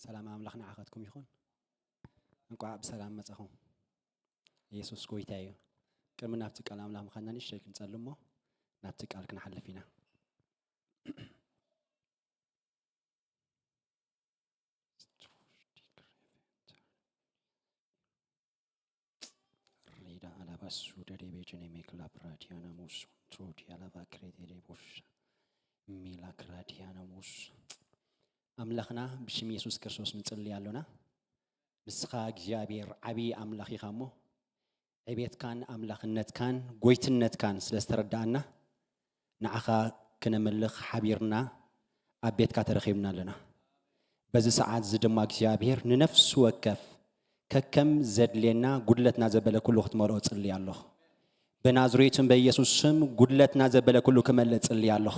ሰላም ኣምላኽ ንዓኻትኩም ይኹን። እንቋዕ ብሰላም መጻኹም። ኢየሱስ ጎይታ እዩ። ቅድሚ ናብቲ ቃል ኣምላኽ ምኻድና ንእሽተይ ክንጸሊ እሞ ናብቲ ቃል ክንሓልፍ ኢና። ሪዳ ኣላባሱ ደዴቤ ጀኔሜክ ላፕራዲያና ሙስ ቶዲ ኣላባ ክሬቴ ዴቦሻ ሚላ ክራዲያና ሙስ። ኣምላኽና ብሽም ኢየሱስ ክርስቶስ ንጽሊ ኣሎና። ንስኻ እግዚኣብሔር ዓብዪ ኣምላኽ ኢኻ እሞ ዕቤትካን ኣምላኽነትካን ጎይትነትካን ስለ ዝተረዳኣና ንዓኻ ክነምልኽ ሓቢርና ኣብ ቤትካ ተረኺብና ኣለና። በዚ ሰዓት እዚ ድማ እግዚኣብሔር ንነፍሲ ወከፍ ከከም ዘድልየና ጉድለትና ዘበለ ኩሉ ክትመልኦ ጽሊ ኣለኹ። ብናዝሬትን በኢየሱስ ስም ጉድለትና ዘበለ ኩሉ ክመልእ ጽሊ ኣለኹ።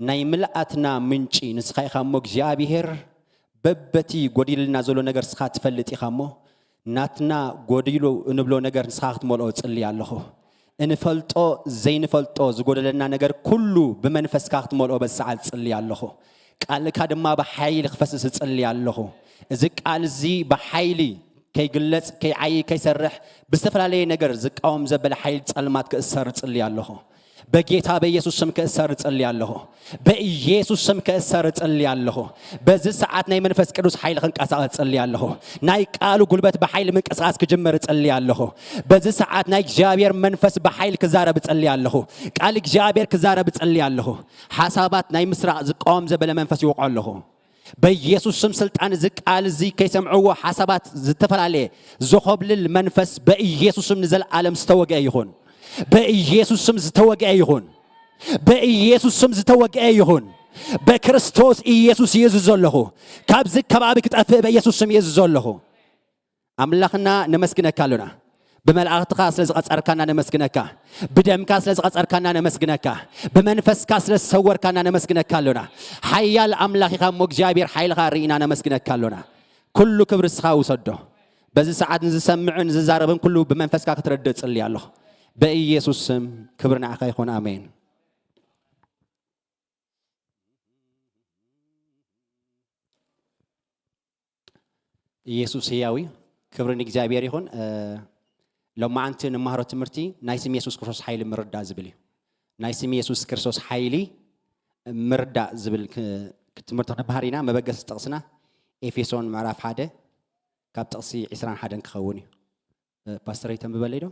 ናይ ምልኣትና ምንጪ ንስኻ ኢኻ እሞ እግዚኣብሔር በበቲ ጎዲልና ዘሎ ነገር ንስኻ ትፈልጥ ኢኻ እሞ ናትና ጎዲሉ እንብሎ ነገር ንስኻ ክትመልኦ ጽሊ ኣለኹ። እንፈልጦ ዘይንፈልጦ ዝጎደለና ነገር ኩሉ ብመንፈስካ ክትመልኦ በዚ ሰዓት ጽሊ ኣለኹ። ቃልካ ድማ ብሓይሊ ክፈስስ እጽሊ ኣለኹ። እዚ ቃል እዚ ብሓይሊ ከይግለጽ፣ ከይዓዪ፣ ከይሰርሕ ብዝተፈላለየ ነገር ዝቃወም ዘበለ ሓይሊ ጸልማት ክእሰር እጽሊ ኣለኹ። በጌታ በኢየሱስ ስም ክእሰር እጽሊ ኣለኹ። በኢየሱስ ስም ክእሰር እጽሊ ኣለኹ። በዚ ሰዓት ናይ መንፈስ ቅዱስ ሓይሊ ክንቀሳቐስ እጽሊ ኣለኹ። ናይ ቃሉ ጉልበት ብሓይሊ ምንቅስቃስ ክጅምር እጽሊ ኣለኹ። በዚ ሰዓት ናይ እግዚኣብሔር መንፈስ ብሓይሊ ክዛረብ እጽሊ ኣለኹ። ቃል እግዚኣብሔር ክዛረብ እጽሊ ኣለኹ። ሓሳባት ናይ ምስራቕ ዝቃወም ዘበለ መንፈስ ይወቕዖ ኣለኹ። በኢየሱስ ስም ስልጣን እዚ ቃል እዚ ከይሰምዕዎ ሓሳባት ዝተፈላለየ ዘኾብልል መንፈስ በኢየሱስ ስም ንዘለዓለም ዝተወግአ ይኹን። በኢየሱስ ስም ዝተወግአ ይኹን። በኢየሱስ ስም ዝተወግአ ይኹን። በክርስቶስ ኢየሱስ ይእዝዞ ኣለኹ። ካብዚ ከባቢ ክጠፍእ በኢየሱስ ስም ይእዝዞ ኣለኹ። ኣምላኽና ነመስግነካ ኣሎና። ብመላእኽትኻ ስለ ዝቐጸርካና ነመስግነካ። ብደምካ ስለ ዝቐጸርካና ነመስግነካ። ብመንፈስካ ስለ ዝሰወርካና ነመስግነካ ኣሎና። ሓያል ኣምላኽ ኢኻ እሞ እግዚኣብሔር ሓይልኻ ርኢና ነመስግነካ ኣሎና። ኩሉ ክብሪ ንስኻ ውሰዶ። በዚ ሰዓት ንዝሰምዕን ዝዛረብን ኩሉ ብመንፈስካ ክትረድእ እጽሊ ኣለኹ። በኢየሱስ ስም ክብሪ ንዓኻ ይኹን። ኣሜን። ኢየሱስ ህያው እዩ። ክብሪ ንእግዚኣብሔር ይኹን። እ፣ ሎማዓንቲ ንመሃሮ ትምህርቲ ናይ ስም ኢየሱስ ክርስቶስ ሓይሊ ምርዳእ ዝብል እዩ። ናይ ስም ኢየሱስ ክርስቶስ ሓይሊ ምርዳእ ዝብል ክ-፣ ትምህርቲ ክንበሃር ኢና። መበገሲ ጥቕስና ኤፌሶን ምዕራፍ ሓደ ካብ ጥቕሲ ዕስራን ሓደን ክኸውን እዩ። እ፣ ፓስተረይ ተንብበለይ ዶ?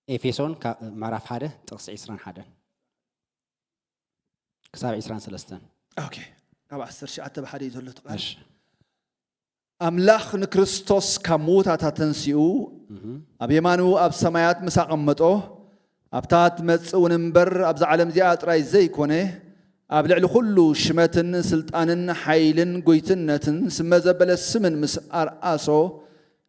ኤፌሶን ካ-፣ ምዕራፍ ሓደ ጥቕሲ ዕስራን ሓደን ክሳብ ዕስራን ሰለስተን። ኦኬ፣ ካብ ዓሰርተ ትሽዓተ ብሓደ እዩ ዘሎ እቲ ቃል። እሺ። ኣምላኽ ንክርስቶስ ካብ ምዉታት ኣተንሲኡ፣ እህ። ኣብ የማኑ ኣብ ሰማያት ምስ ኣቐመጦ፣ ኣብታ ትመጽእ እውን እምበር ኣብዛ ዓለም እዚኣ ጥራይ ዘይኮነ፣ ኣብ ልዕሊ ኩሉ ሽመትን ስልጣንን ሓይልን ጎይትነትን ስመ ዘበለ ስምን ምስ ኣርኣሶ፣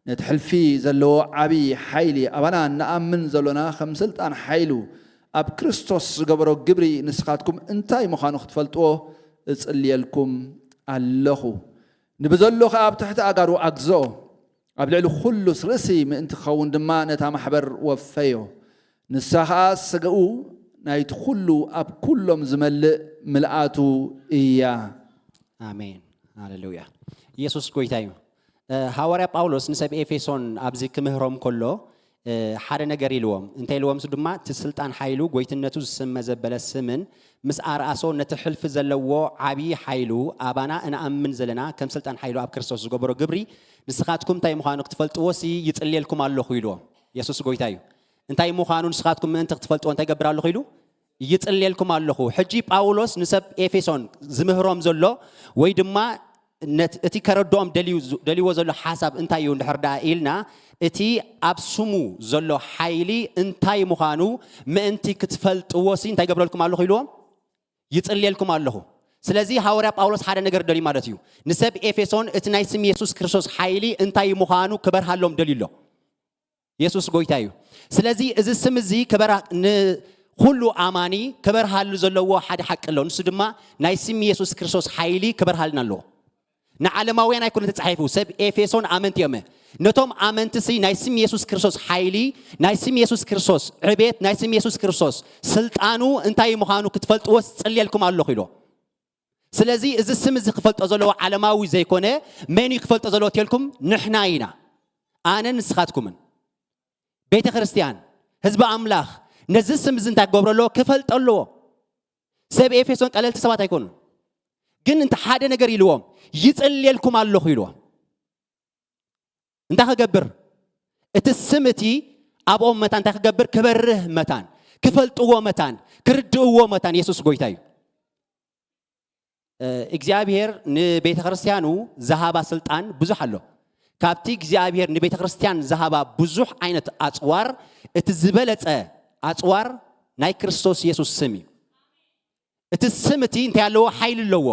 ነቲ ሕልፊ ዘለዎ ዓቢ ሓይሊ ኣባና እንኣምን ዘሎና ከም ስልጣን ሓይሉ ኣብ ክርስቶስ ዝገበሮ ግብሪ ንስኻትኩም እንታይ ምዃኑ ክትፈልጥዎ እጽልየልኩም ኣለኹ። ንብዘሎ ኸኣ ኣብ ትሕቲ ኣጋሩ ኣግዝኦ፣ ኣብ ልዕሊ ኩሉስ ርእሲ ምእንቲ ክኸውን ድማ ነታ ማሕበር ወፈዮ። ንሳ ኸኣ ስጋኡ ናይቲ ኩሉ ኣብ ኩሎም ዝመልእ ምልኣቱ እያ። ኣሜን። ሃሌሉያ። ኢየሱስ ጎይታ እዩ። እ፣ ሃዋርያ ጳውሎስ ንሰብ ኤፌሶን ኣብዚ ክምህሮም ከሎ፣ እ፣ ሓደ ነገር ኢልዎም። እንታይ ኢልዎም? እሱ ድማ እቲ ስልጣን ሓይሉ፣ ጎይትነቱ ዝስመ ዘበለ ስምን ምስ ኣርኣሶ ነቲ ሕልፊ ዘለዎ ዓብዪ ሓይሉ ኣባና እንኣምን ዘለና ከም ስልጣን ሓይሉ ኣብ ክርስቶስ ዝገበሮ ግብሪ ንስኻትኩም እንታይ ምዃኑ ክትፈልጥዎ ሲ ይጽልየልኩም ኣለኹ ኢልዎም። ኢየሱስ ጎይታ እዩ። እንታይ ምዃኑ ንስኻትኩም ምእንቲ ክትፈልጥዎ እንታይ ገብር ኣለኹ ኢሉ? ይጽልየልኩም ኣለኹ። ሕጂ ጳውሎስ ንሰብ ኤፌሶን ዝምህሮም ዘሎ ወይ ድማ ነት-፣ እቲ ከረድኦም ደልዩ፣ ደልይዎ ዘሎ ሓሳብ እንታይ እዩ እንድሕር ደኣ ኢልና፣ እቲ ኣብ ስሙ ዘሎ ሓይሊ እንታይ ምዃኑ ምእንቲ ክትፈልጥዎ ሲ እንታይ ገብረልኩም ኣለኹ ኢልዎም? ይጽልየልኩም ኣለኹ። ስለዚ ሃዋርያ ጳውሎስ ሓደ ነገር ደልዩ ማለት እዩ። ንሰብ ኤፌሶን እቲ ናይ ስም የሱስ ክርስቶስ ሓይሊ እንታይ ምዃኑ ክበርሃሎም ደልዩ ኣሎ። የሱስ ጎይታ እዩ። ስለዚ እዚ ስም እዚ ክበራ-፣ ን-፣ ኩሉ ኣማኒ ክበርሃሉ ዘለዎ ሓደ ሓቂ ኣሎ። ንሱ ድማ ናይ ስም የሱስ ክርስቶስ ሓይሊ ክበርሃልና ኣለዎ። ንዓለማውያን ኣይኮነ ተጻሒፉ፣ ሰብ ኤፌሶን ኣመንቲ እዮም። ነቶም ኣመንቲ ሲ ናይ ስም የሱስ ክርስቶስ ሓይሊ፣ ናይ ስም የሱስ ክርስቶስ ዕቤት፣ ናይ ስም የሱስ ክርስቶስ ስልጣኑ እንታይ ምዃኑ ክትፈልጥዎ ጽልየልኩም ኣለኹ ኢሎ። ስለዚ እዚ ስም እዚ ክፈልጦ ዘለዎ ዓለማዊ ዘይኮነ፣ መን እዩ ክፈልጦ ዘለዎ ተልኩም? ንሕና ኢና። ኣነ ንስኻትኩምን። ቤተ ክርስቲያን፣ ህዝቢ ኣምላኽ፣ ነዚ ስም እዚ እንታይ ክገብሮ ኣለዎ? ክፈልጦ ኣለዎ። ሰብ ኤፌሶን ቀለልቲ ሰባት ኣይኮኑን። ግን እንተ ሓደ ነገር ኢልዎም፣ ይጽልየልኩም ኣለኹ ኢልዎም። እንታይ ክገብር? እቲ ስም እቲ ኣብኦም መታን እንታይ ክገብር? ክበርህ መታን፣ ክፈልጥዎ መታን፣ ክርድእዎ መታን የሱስ ጎይታ እዩ። እ፣ እግዚኣብሔር ንቤተ ክርስቲያኑ ዝሃባ ስልጣን ብዙሕ ኣሎ። ካብቲ እግዚኣብሔር ንቤተ ክርስቲያን ዝሃባ ብዙሕ ዓይነት ኣጽዋር፣ እቲ ዝበለጸ ኣጽዋር ናይ ክርስቶስ የሱስ ስም እዩ። እቲ ስም እቲ እንታይ ኣለዎ? ሓይሊ ኣለዎ።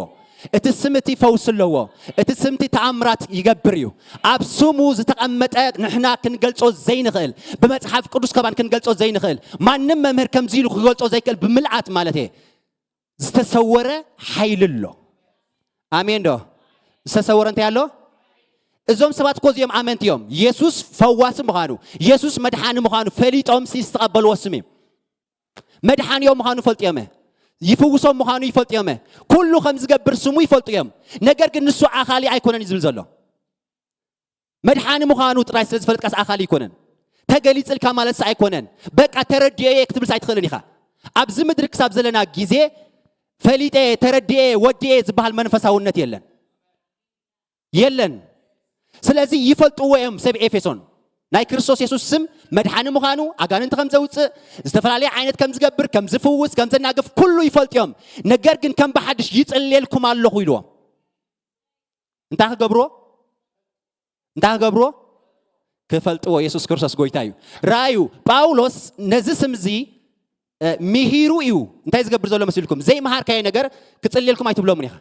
እቲ ስም እቲ ፈውሲ ኣለዎ። እቲ ስም እቲ ተኣምራት ይገብር እዩ። ኣብ ስሙ ዝተቐመጠ ንሕና ክንገልጾ ዘይንኽእል፣ ብመጽሓፍ ቅዱስ ከማን ክንገልጾ ዘይንኽእል፣ ማንም መምህር ከምዚ ኢሉ ክገልጾ ዘይክእል ብምልኣት ማለት እየ፣ ዝተሰወረ ሓይሊ ኣሎ። ኣሜን ዶ? ዝተሰወረ እንታይ ኣሎ? እዞም ሰባት እኮ እዚኦም ኣመንቲ እዮም። የሱስ ፈዋሲ ምዃኑ፣ የሱስ መድሓኒ ምዃኑ ፈሊጦም ሲ ዝተቐበልዎ ስም እዩ። መድሓኒኦም ምዃኑ ይፈልጡ እዮም። ይፍውሶም ምዃኑ ይፈልጡ እዮም። ኩሉ ከም ዝገብር ስሙ ይፈልጡ እዮም። ነገር ግን ንሱ ኣኻሊ ኣይኮነን እዩ ዝብል ዘሎ። መድሓኒ ምዃኑ ጥራይ ስለ ዝፈልጥካስ ኣኻሊ ኣይኮነን። ተገሊጽልካ ማለትስ ኣይኮነን። በቃ ተረዲኤ እየ ክትብልስ ኣይትኽእልን ኢኻ። ኣብዚ ምድሪ ክሳብ ዘለና ግዜ ፈሊጠ እየ፣ ተረዲኤ እየ፣ ወዲኤ እየ ዝበሃል መንፈሳውነት የለን። የለን። ስለዚ ይፈልጥዎ እዮም ሰብ ኤፌሶን ናይ ክርስቶስ የሱስ ስም መድሓኒ ምዃኑ፣ ኣጋንንቲ ከም ዘውፅእ፣ ዝተፈላለየ ዓይነት ከም ዝገብር፣ ከም ዝፍውስ፣ ከም ዘናግፍ ኩሉ ይፈልጡ እዮም። ነገር ግን ከም ብሓድሽ ይጽልየልኩም ኣለኹ ኢልዎም። እንታይ ክገብርዎ? እንታይ ክገብርዎ? ክፈልጥዎ። የሱስ ክርስቶስ ጎይታ እዩ። ረኣዩ፣ ጳውሎስ ነዚ ስም እዚ፣ እ፣ ምሂሩ እዩ። እንታይ ዝገብር ዘሎ መሲልኩም? ዘይመሃርካዮ ነገር ክጽልየልኩም ኣይትብሎምን ኢኻ።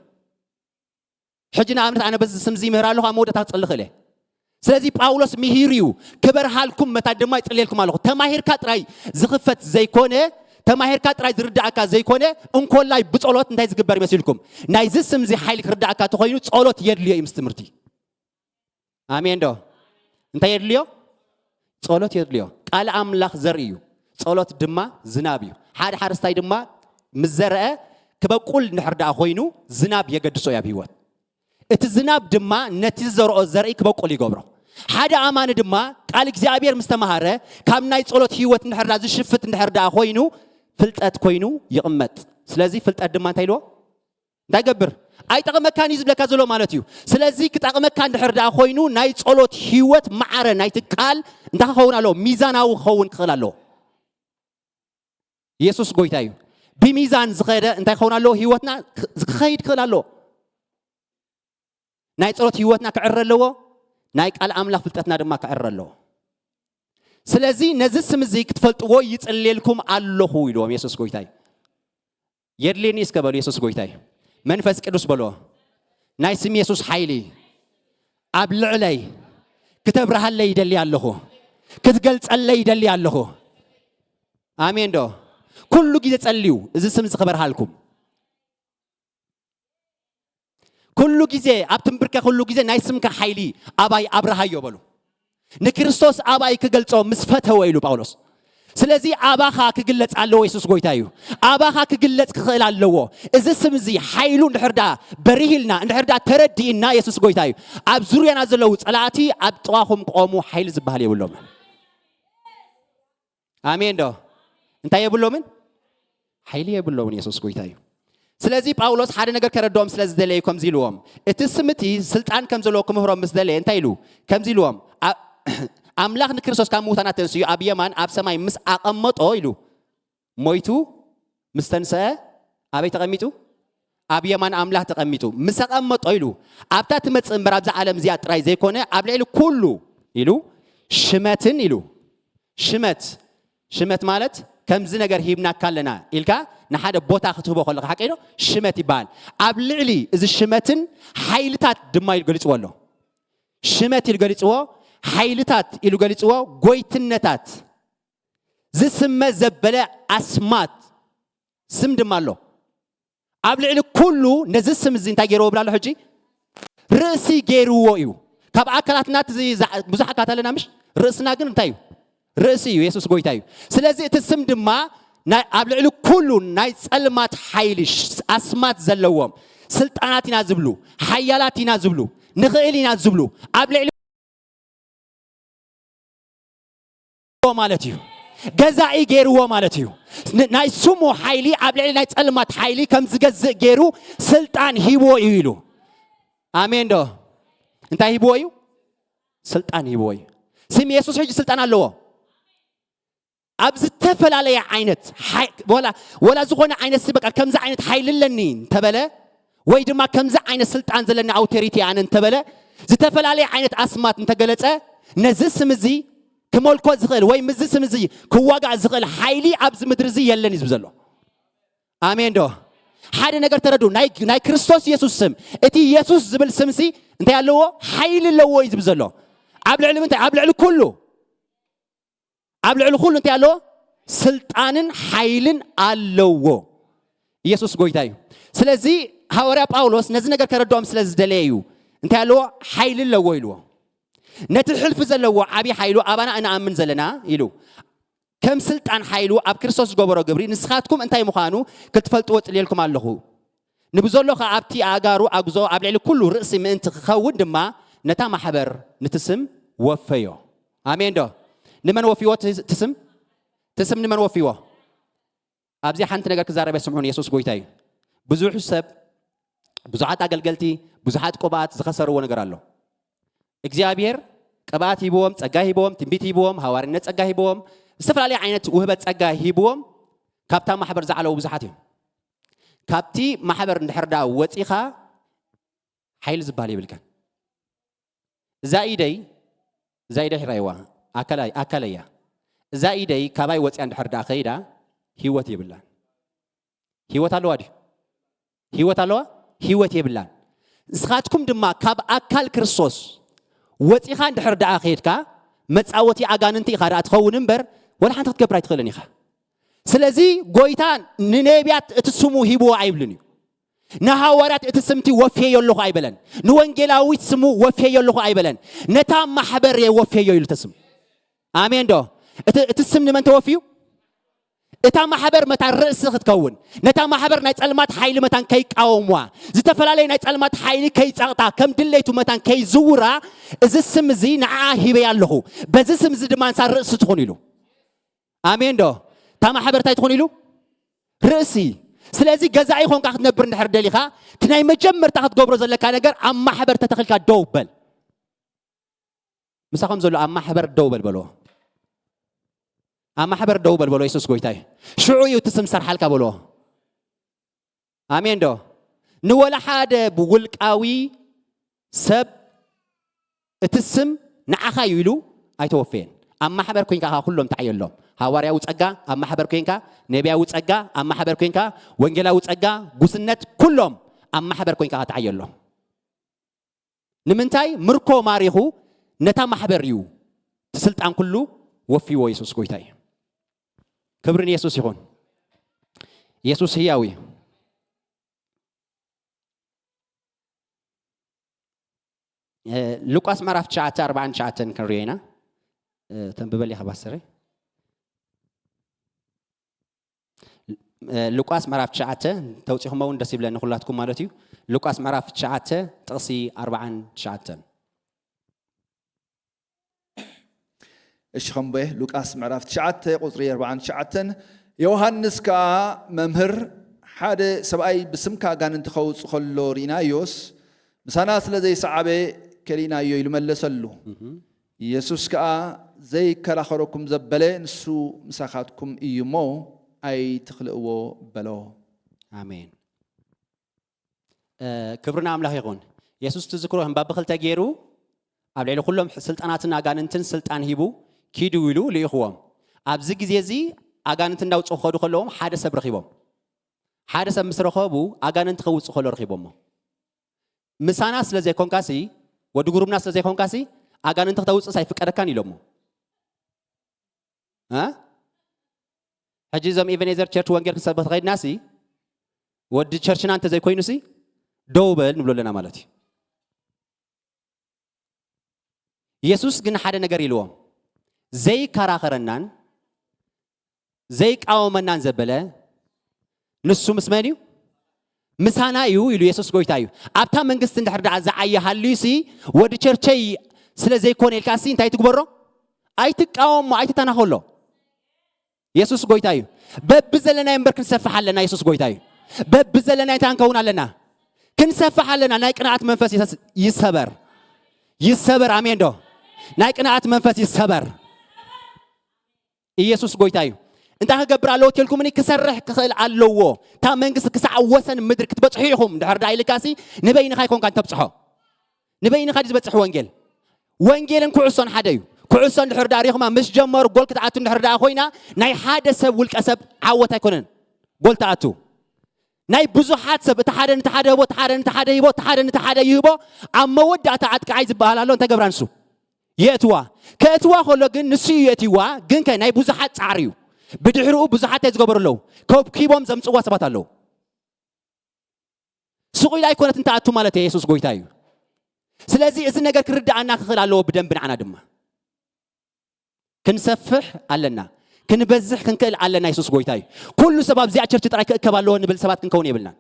ሕጂ ንኣብነት ኣነ በዚ ስም እዚ ይምህር ኣለኹ፣ ኣብ መወዳእታ ክጽሊ ክእል እየ። ስለዚ ጳውሎስ ምሂሩ እዩ። ክበርሃልኩም መታን ድማ ይጽልየልኩም ኣለኹ። ተማሂርካ ጥራይ ዝኽፈት ዘይኮነ፣ ተማሂርካ ጥራይ ዝርዳእካ ዘይኮነ፣ እንኮላይ ብጸሎት እንታይ ዝግበር ይመስልኩም? ናይዚ ስም እዚ ሓይሊ ክርዳእካ ተኾይኑ ጸሎት የድልዮ እዩ ምስ ትምህርቲ። ኣሜን ዶ? እንታይ የድልዮ? ጸሎት የድልዮ። ቃል ኣምላኽ ዘርኢ እዩ። ጸሎት ድማ ዝናብ እዩ። ሓደ ሓረስታይ ድማ ምስ ዘርአ ክበቁል እንድሕር ደኣ ኮይኑ ዝናብ የገድሶ እዩ ኣብ ህይወት። እቲ ዝናብ ድማ ነቲ ዝዘርኦ ዘርኢ ክበቁል ይገብሮ። ሓደ ኣማኒ ድማ ቃል እግዚኣብሔር ምስ ተማሃረ ካብ ናይ ጸሎት ህይወት እንድሕር ደኣ ዝሽፍት እንድሕር ደኣ ኮይኑ ፍልጠት ኮይኑ ይቕመጥ። ስለዚ ፍልጠት ድማ እንታይ ኢልዎ? እንታይ ገብር? ኣይጠቕመካን እዩ ዝብለካ ዘሎ ማለት እዩ። ስለዚ ክጠቕመካ እንድሕር ደኣ ኮይኑ ናይ ጸሎት ህይወት ማዕረ ናይቲ ቃል እንታይ ክኸውን ኣለዎ? ሚዛናዊ ክኸውን ክኽእል ኣለዎ። የሱስ ጎይታ እዩ። ብሚዛን ዝኸደ እንታይ ክኸውን ኣለዎ? ህይወትና ክ-፣ ክኸይድ ክኽእል ኣለዎ። ናይ ጸሎት ህይወትና ክዕረ ኣለዎ። ናይ ቃል ኣምላኽ ፍልጠትና ድማ ክዕረ ኣለዎ። ስለዚ ነዚ ስም እዚ ክትፈልጥዎ ይጽልየልኩም ኣለኹ ኢልዎም የሱስ ጎይታ እዩ። የድልየኒ እስከ በሉ፣ የሱስ ጎይታ እዩ። መንፈስ ቅዱስ በሎ፣ ናይ ስም የሱስ ሓይሊ ኣብ ልዕለይ ክተብርሃለይ ይደሊ ኣለኹ፣ ክትገልጸለይ ይደሊ ኣለኹ። ኣሜን ዶ? ኩሉ ግዜ ጸልዩ፣ እዚ ስም እዚ ክበርሃልኩም። ኩሉ ግዜ ኣብ ትንብርከ፣ ኩሉ ግዜ ናይ ስምካ ሓይሊ ኣባይ ኣብርሃዮ በሉ። ንክርስቶስ ኣባይ ክገልጾ ምስ ፈተወ ኢሉ ጳውሎስ። ስለዚ ኣባኻ ክግለጽ ኣለዎ፣ የሱስ ጎይታ እዩ። ኣባኻ ክግለጽ ክኽእል ኣለዎ። እዚ ስም እዚ ሓይሉ እንድሕር ደኣ በሪሂልና፣ እንድሕር ደኣ ተረዲእና፣ የሱስ ጎይታ እዩ። ኣብ ዙርያና ዘለዉ ጸላእቲ ኣብ ጥቓኹም ክቖሙ ሓይሊ ዝበሃል የብሎምን። ኣሜን ዶ? እንታይ የብሎምን? ሓይሊ የብሎምን። የሱስ ጎይታ እዩ። ስለዚ ጳውሎስ ሓደ ነገር ከረድኦም ስለ ዝደለየ እዩ ከምዚ ኢልዎም። እቲ ስም እቲ ስልጣን ከም ዘለዎ ክምህሮም ምስ ደለየ እንታይ ኢሉ? ከምዚ ኢልዎም። ኣ-፣ ኣምላኽ ንክርስቶስ ካብ ምዉታናት ተንስኡ ኣብ የማን ኣብ ሰማይ ምስ ኣቐመጦ ኢሉ። ሞይቱ ምስ ተንስአ ኣበይ ተቐሚጡ? ኣብ የማን ኣምላኽ ተቐሚጡ። ምስ ኣቐመጦ ኢሉ። ኣብታ ትመጽእ እምበር ኣብዛ ዓለም እዚኣ ጥራይ ዘይኮነ ኣብ ልዕሊ ኩሉ ኢሉ ሽመትን ኢሉ። ሽመት፣ ሽመት ማለት ከምዚ ነገር ሂብናካ ኣለና ኢልካ ንሓደ ቦታ ክትህቦ ከለኻ ሓቀይ ዶ? ሽመት ይበሃል። ኣብ ልዕሊ እዚ ሽመትን ሓይልታት ድማ ኢሉ ገሊጽዎ ኣሎ። ሽመት ኢሉ ገሊጽዎ፣ ሓይልታት ኢሉ ገሊጽዎ፣ ጎይትነታት። ዝስመ ዘበለ ኣስማት ስም ድማ ኣሎ። ኣብ ልዕሊ ኩሉ ነዚ ስም እዚ እንታይ ገይርዎ ብላ ኣሎ ሕጂ? ርእሲ ገይርዎ እዩ። ካብ ኣካላትና እቲ ዚ-፣ ዛ-፣ ብዙሕ ኣካላት ኣለና ምሽ? ርእስና ግን እንታይ እዩ? ርእሲ እዩ። የሱስ ጎይታ እዩ። ስለዚ እቲ ስም ድማ ናይ፣ ኣብ ልዕሊ ኩሉ ናይ ጸልማት ሓይሊ ሽ-፣ ኣስማት ዘለዎም ስልጣናት ኢና ዝብሉ፣ ሓያላት ኢና ዝብሉ፣ ንኽእል ኢና ዝብሉ፣ ኣብ ልዕሊ ማለት እዩ። ገዛኢ ገይርዎ ማለት እዩ። ን-፣ ናይ ስሙ ሓይሊ ኣብ ልዕሊ ናይ ጸልማት ሓይሊ ከም ዝገዝእ ገይሩ ስልጣን ሂብዎ እዩ ኢሉ። ኣሜን ዶ? እንታይ ሂብዎ እዩ? ስልጣን ሂብዎ እዩ። ስም የሱስ ሕጂ ስልጣን ኣለዎ። ኣብ ዝተፈላለየ ዓይነት ሓይ-፣ ወላ፣ ወላ ዝኾነ ዓይነት ሲ በቃ ከምዚ ዓይነት ሓይሊ ኣለኒ እንተበለ፣ ወይ ድማ ከምዚ ዓይነት ስልጣን ዘለኒ ኣውቶሪቲ ኣነ እንተበለ፣ ዝተፈላለየ ዓይነት ኣስማት እንተገለጸ፣ ነዚ ስም እዚ ክመልኮ ዝኽእል ወይ ምስዚ ስም እዚ ክዋጋእ ዝኽእል ሓይሊ ኣብዚ ምድሪ እዚ የለን እዩ ዝብል ዘሎ። ኣሜን ዶ? ሓደ ነገር ተረዱ። ናይ፣ ናይ ክርስቶስ የሱስ ስም፣ እቲ የሱስ ዝብል ስምሲ እንታይ ኣለዎ? ሓይሊ ኣለዎ እዩ ዝብል ዘሎ። ኣብ ልዕሊ ምንታይ? ኣብ ልዕሊ ኩሉ። ኣብ ልዕሊ ኩሉ እንታይ ኣለዎ? ስልጣንን ሓይልን ኣለዎ። የሱስ ጎይታ እዩ። ስለዚ ሃዋርያ ጳውሎስ ነዚ ነገር ከረድኦም ስለ ዝደለየ እዩ። እንታይ ኣለዎ? ሓይሊ ኣለዎ ኢልዎ። ነቲ ሕልፊ ዘለዎ ዓቢ ሓይሉ ኣባና እንኣምን ዘለና ኢሉ። ከም ስልጣን ሓይሉ ኣብ ክርስቶስ ዝገበሮ ግብሪ ንስኻትኩም እንታይ ምዃኑ ክትፈልጥዎ ጽልየልኩም ኣለኹ። ንብዘሎ ኸኣ ኣብቲ ኣእጋሩ ኣግዞ ኣብ ልዕሊ ኩሉ ርእሲ ምእንቲ ክኸውን ድማ ነታ ማሕበር ንቲ ስም ወፈዮ። ኣሜን ዶ? ንመን ወፊዎ እቲ፣ እቲ ስም? እቲ ስም ንመን ወፊዎ? ኣብዚ ሓንቲ ነገር ክዛረብ እየ፣ ስምዑን፣ የሱስ ጎይታ እዩ። ብዙሕ ሰብ፣ ብዙሓት ኣገልገልቲ፣ ብዙሓት ቅብኣት ዝኸሰርዎ ነገር ኣሎ። እግዚኣብሔር ቅብኣት ሂብዎም፣ ጸጋ ሂብዎም፣ ትንቢት ሂብዎም፣ ሃዋርነት ጸጋ ሂብዎም፣ ዝተፈላለየ ዓይነት ውህበት ጸጋ ሂብዎም፣ ካብታ ማሕበር ዝዓለዉ ብዙሓት እዮም። ካብቲ ማሕበር እንድሕር ደኣ ወጺኻ ሓይሊ ዝበሃል የብልካን። እዛ ኢደይ፣ እዛ ኢደይ ሒራይዋ፣ ኣካላይ-፣ ኣካለይ እያ። እዛ ኢደይ ካባይ ወጽያ እንድሕር ደኣ ከይዳ፣ ህይወት የብላን። ህይወት ኣለዋ ድዩ? ህይወት ኣለዋ? ህይወት የብላን። ንስኻትኩም ድማ ካብ ኣካል ክርስቶስ ወጺኻ እንድሕር ደኣ ከይድካ፣ መጻወቲ ኣጋንንቲ ኢኻ ደኣ ትኸውን እምበር፣ ወላ ሓንቲ ክትገብር ኣይትኽእልን ኢኻ። ስለዚ ጎይታ ንነቢያት እቲ ስሙ ሂብዎ ኣይብልን እዩ። ንሃዋርያት እቲ ስምቲ ወፍየዮ ኣለኹ ኣይበለን። ንወንጌላዊት ስሙ ወፍየዮ ኣለኹ ኣይበለን። ነታ ማሕበር እየ ወፍየዮ ኢሉ እቲ ስም። ኣሜን ዶ? እቲ፣ እቲ ስም ንመን ተወፍዩ? እታ ማሕበር መታን ርእሲ ክትከውን፣ ነታ ማሕበር ናይ ጸልማት ሓይሊ መታን ከይቃወምዋ፣ ዝተፈላለየ ናይ ጸልማት ሓይሊ ከይጸቕጣ፣ ከም ድሌቱ መታን ከይዝውራ፣ እዚ ስም እዚ ንዓኣ ሂበያ ኣለኹ። በዚ ስም እዚ ድማ ንሳ ርእሲ ትኹን ኢሉ። ኣሜን ዶ? እታ ማሕበር እንታይ ትኹን ኢሉ? ርእሲ። ስለዚ ገዛኢ ኾንካ ክትነብር እንድሕር ደሊኻ፣ እቲ ናይ መጀመርታ ክትገብሮ ዘለካ ነገር ኣብ ማሕበር ተተኺልካ ደው በል። ምሳኹም ዘሎ ኣብ ማሕበር ደው በል በልዎ። ኣብ ማሕበር ደው በል በልዎ፣ የሱስ ጎይታ እዩ። ሽዑ እዩ እቲ ስም ዝሰርሓልካ በልዎ። ኣሜን ዶ? ንወላ ሓደ ብውልቃዊ ሰብ እቲ ስም ንዓኻ እዩ ኢሉ ኣይተወፈየን። ኣብ ማሕበር ኮይንካ ኢኻ ኩሎም ትዓየሎም። ሃዋርያዊ ጸጋ ኣብ ማሕበር ኮይንካ፣ ነቢያዊ ጸጋ ኣብ ማሕበር ኮይንካ፣ ወንጌላዊ ጸጋ፣ ጉስነት፣ ኩሎም ኣብ ማሕበር ኮይንካ ኢኻ ትዓየሎም። ንምንታይ? ምርኮ ማሪኹ ነታ ማሕበር እዩ እቲ ስልጣን ኩሉ ወፊዎ። የሱስ ጎይታ እዩ። ክብሪ ንየሱስ ይኹን። የሱስ ህያው እዩ። እ፣ ሉቃስ ምዕራፍ ትሽዓተ ኣርብዓን ትሽዓተን ክንሪኦ ኢና። እ፣ ተንብበል ኢኻ ፓስተረይ። እ፣ ሉቃስ ምዕራፍ ትሽዓተ፣ ተውጺኹሞ እውን ደስ ይብለኒ ኩላትኩም ማለት እዩ። ሉቃስ ምዕራፍ ትሽዓተ ጥቕሲ ኣርብዓን ትሽዓተን። እሺ፣ ኸንብቦ እየ። ሉቃስ ምዕራፍ ትሽዓተ ቁጽሪ ኣርብዓን ትሽዓተን። ዮሃንስ ከኣ፣ "መምህር፣ ሓደ ሰብኣይ ብስምካ ኣጋንንቲ ኸውጽእ ኸሎ ርኢናዮስ፣ ምሳና ስለ ዘይሰዓበ ከሊእናዮ" ኢሉ መለሰሉ። እህ። ኢየሱስ ከኣ፣ "ዘይከራኸረኩም ዘበለ ንሱ ምሳኻትኩም እዩ እሞ ኣይትኽልእዎ" በሎ። ኣሜን። እ፣ ክብሪ ንኣምላኽ ይኹን። የሱስ ትዝክሮ ህንባብ ብኽልተ ገይሩ፣ ኣብ ልዕሊ ኩሎም ስልጣናትን ኣጋንንትን ስልጣን ሂቡ፣ "ኪዱ" ኢሉ ልኢኽዎም። ኣብዚ ግዜ እዚ ኣጋንንቲ እንዳውጽኡ ክኸዱ ከለዎም ሓደ ሰብ ረኺቦም። ሓደ ሰብ ምስ ረኸቡ፣ ኣጋንንቲ ከውጽእ ከሎ ረኺቦሞ። "ምሳና ስለ ዘይኮንካሲ፣ ወዲ ጉሩብና ስለ ዘይኮንካሲ፣ ኣጋንንቲ ክተውጽእስ ኣይፍቀደካን" ኢሎሞ። እ? ሕጂ እዞም ኢቨኔዘር ቸርች ወንጌል ክንሰብኽ ተኸይድና ሲ፣ ወዲ ቸርችና እንተዘይኮይኑ ሲ፣ ደው በል ንብሎ ኣለና ማለት እዩ። ኢየሱስ ግን ሓደ ነገር ኢልዎም፣ ዘይከራኸረናን ዘይቃወመናን ዘበለ ንሱ ምስ መን እዩ? ምሳና እዩ ኢሉ። ኢየሱስ ጎይታ እዩ። ኣብታ መንግስቲ እንድሕር ደኣ ዝዓየ ሃልዩ ሲ፣ ወዲ ቸርቸይ ስለ ዘይኮነ ኢልካ ሲ እንታይ ትግበሮ? ኣይትቃወሞ፣ ኣይትተናኸሎ። ኢየሱስ ጎይታ እዩ። በቢ ዘለናዮ እምበር ክንሰፍሕ ኣለና። ኢየሱስ ጎይታ እዩ። በቢ ዘለናዮ እንታይ ክንከውን ኣለና? ክንሰፍሕ ኣለና። ናይ ቅንዓት መንፈስ ይሰስ-፣ ይሰበር። ይሰበር። ኣሜን ዶ? ናይ ቅንዓት መንፈስ ይሰበር። ኢየሱስ ጎይታ እዩ። እንታይ ክገብር ኣለዎ ትልኩምኒ? ክሰርሕ ክኽእል ኣለዎ። እታ መንግስቲ ክሳዕ ወሰን ምድሪ ክትበጽሑ ኢኹም ድሕር ደኣ ኢልካሲ፣ ንበይንኻ ኣይኮንካን ተብጽሖ። ንበይንኻ ድዩ ዝበጽሕ ወንጌል? ወንጌልን ኩዕሶን ሓደ እዩ። ኩዕሶ እንድሕር ደኣ ሪኹማ ምስ ጀመሩ ጎል ክትኣቱ እንድሕር ደኣ ኮይና፣ ናይ ሓደ ሰብ ውልቀ ሰብ ዓወት ኣይኮነን ጎል ትኣቱ። ናይ ብዙሓት ሰብ፣ እቲ ሓደ ነቲ ሓደ ህቦ፣ እቲ ሓደ ነቲ ሓደ ሂቦ፣ እቲ ሓደ ነቲ ሓደ ይህቦ። ኣብ መወዳእታ ኣጥቃዓይ ዝበሃል ኣሎ፣ እንታይ ገብራ ንሱ? የእትዋ። ከእትዋ ከሎ ግን ንሱ እዩ የእትዋ፣ ግን ከ ናይ ብዙሓት ጻዕሪ እዩ። ብድሕሪኡ ብዙሓት እንታይ ዝገበሩ ኣለዉ? ከብኪቦም ዘምጽዋ ሰባት ኣለዉ። ስቕ ኢላ ኣይኮነትን ትኣቱ ማለት እያ፣ የሱስ ጎይታ እዩ። ስለዚ እዚ ነገር ክርድኣና ክኽእል ኣለዎ ብደንቢ ንዓና ድማ። ክንሰፍሕ ኣለና፣ ክንበዝሕ ክንክእል ኣለና፣ የሱስ ጎይታ እዩ። ኩሉ ሰብ ኣብዚኣ ቸርች ጥራይ ክእከብ ኣለዎ ንብል ሰባት ክንከውን የብልናን።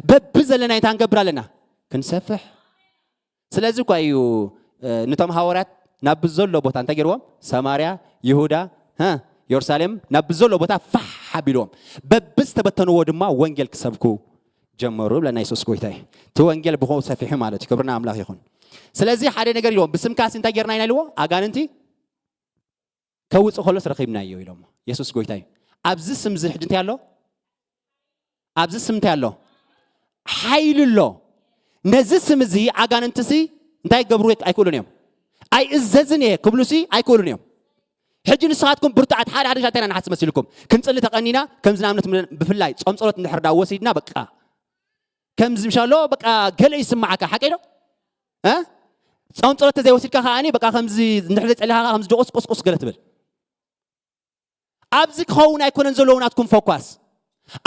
በቢ ዘለና እንታይ ክንገብር ኣለና? ክንሰፍሕ። ስለዚ እኳ እዩ፣ እ፣ ነቶም ሃዋርያት ናብ ብዘሎ ቦታ እንታይ ገይርዎም? ሰማርያ፣ ይሁዳ፣ ሀ፣ የሩሳሌም ናብ ብዘሎ ቦታ ፋሕ ኣቢልዎም። በብዝተበተንዎ ድማ ወንጌል ክሰብኩ ጀመሩ ብለና የሱስ ጎይታ እዩ። እቲ ወንጌል ብኸው ሰፊሑ ማለት እዩ። ክብሪ ንኣምላኽ ይኹን። ስለዚ ሓደ ነገር ኢልዎም፣ ብስምካሲ እንታይ ጌርና ኢና ኢልዎ? ኣጋንንቲ ከውጽእ ከሎስ ረኺብናዮ ኢሎሞ። የሱስ ጎይታ እዩ። ኣብዚ ስም እዚ ሕጂ እንታይ ኣሎ? ኣብዚ ስም እንታይ ኣሎ? ሓይሊ ኣሎ። ነዚ ስም እዚ ኣጋንንትሲ እንታይ ገብሩ ኣይክእሉን እዮም። ኣይእዘዝን እየ ክብሉሲ ኣይክእሉን እዮም። ሕጂ ንስኻትኩም ብርቱዓት ሓደ ሓደ ሻ እንታይ ኢና ንሓስብ መሲልኩም? ክንጽሊ ተቐኒና፣ ከምዚ ንኣብነት ብፍላይ ጾም ጸሎት እንድሕር ደኣ ወሲድና በቃ ከምዚ ምሻሎ በቃ ገለ ይስምዓካ፣ ሓቀይ ዶ? እ? ጾም ጸሎት ተዘይወሲድካ ከኣኒ በቃ ከምዚ እንድሕር ዘይጸሊኻ ከምዚ ደቆስ ቆስቆስ ገለ ትብል። ኣብዚ ክኸውን ኣይኮነን ዘለዎ ናትኩም ፎኳስ።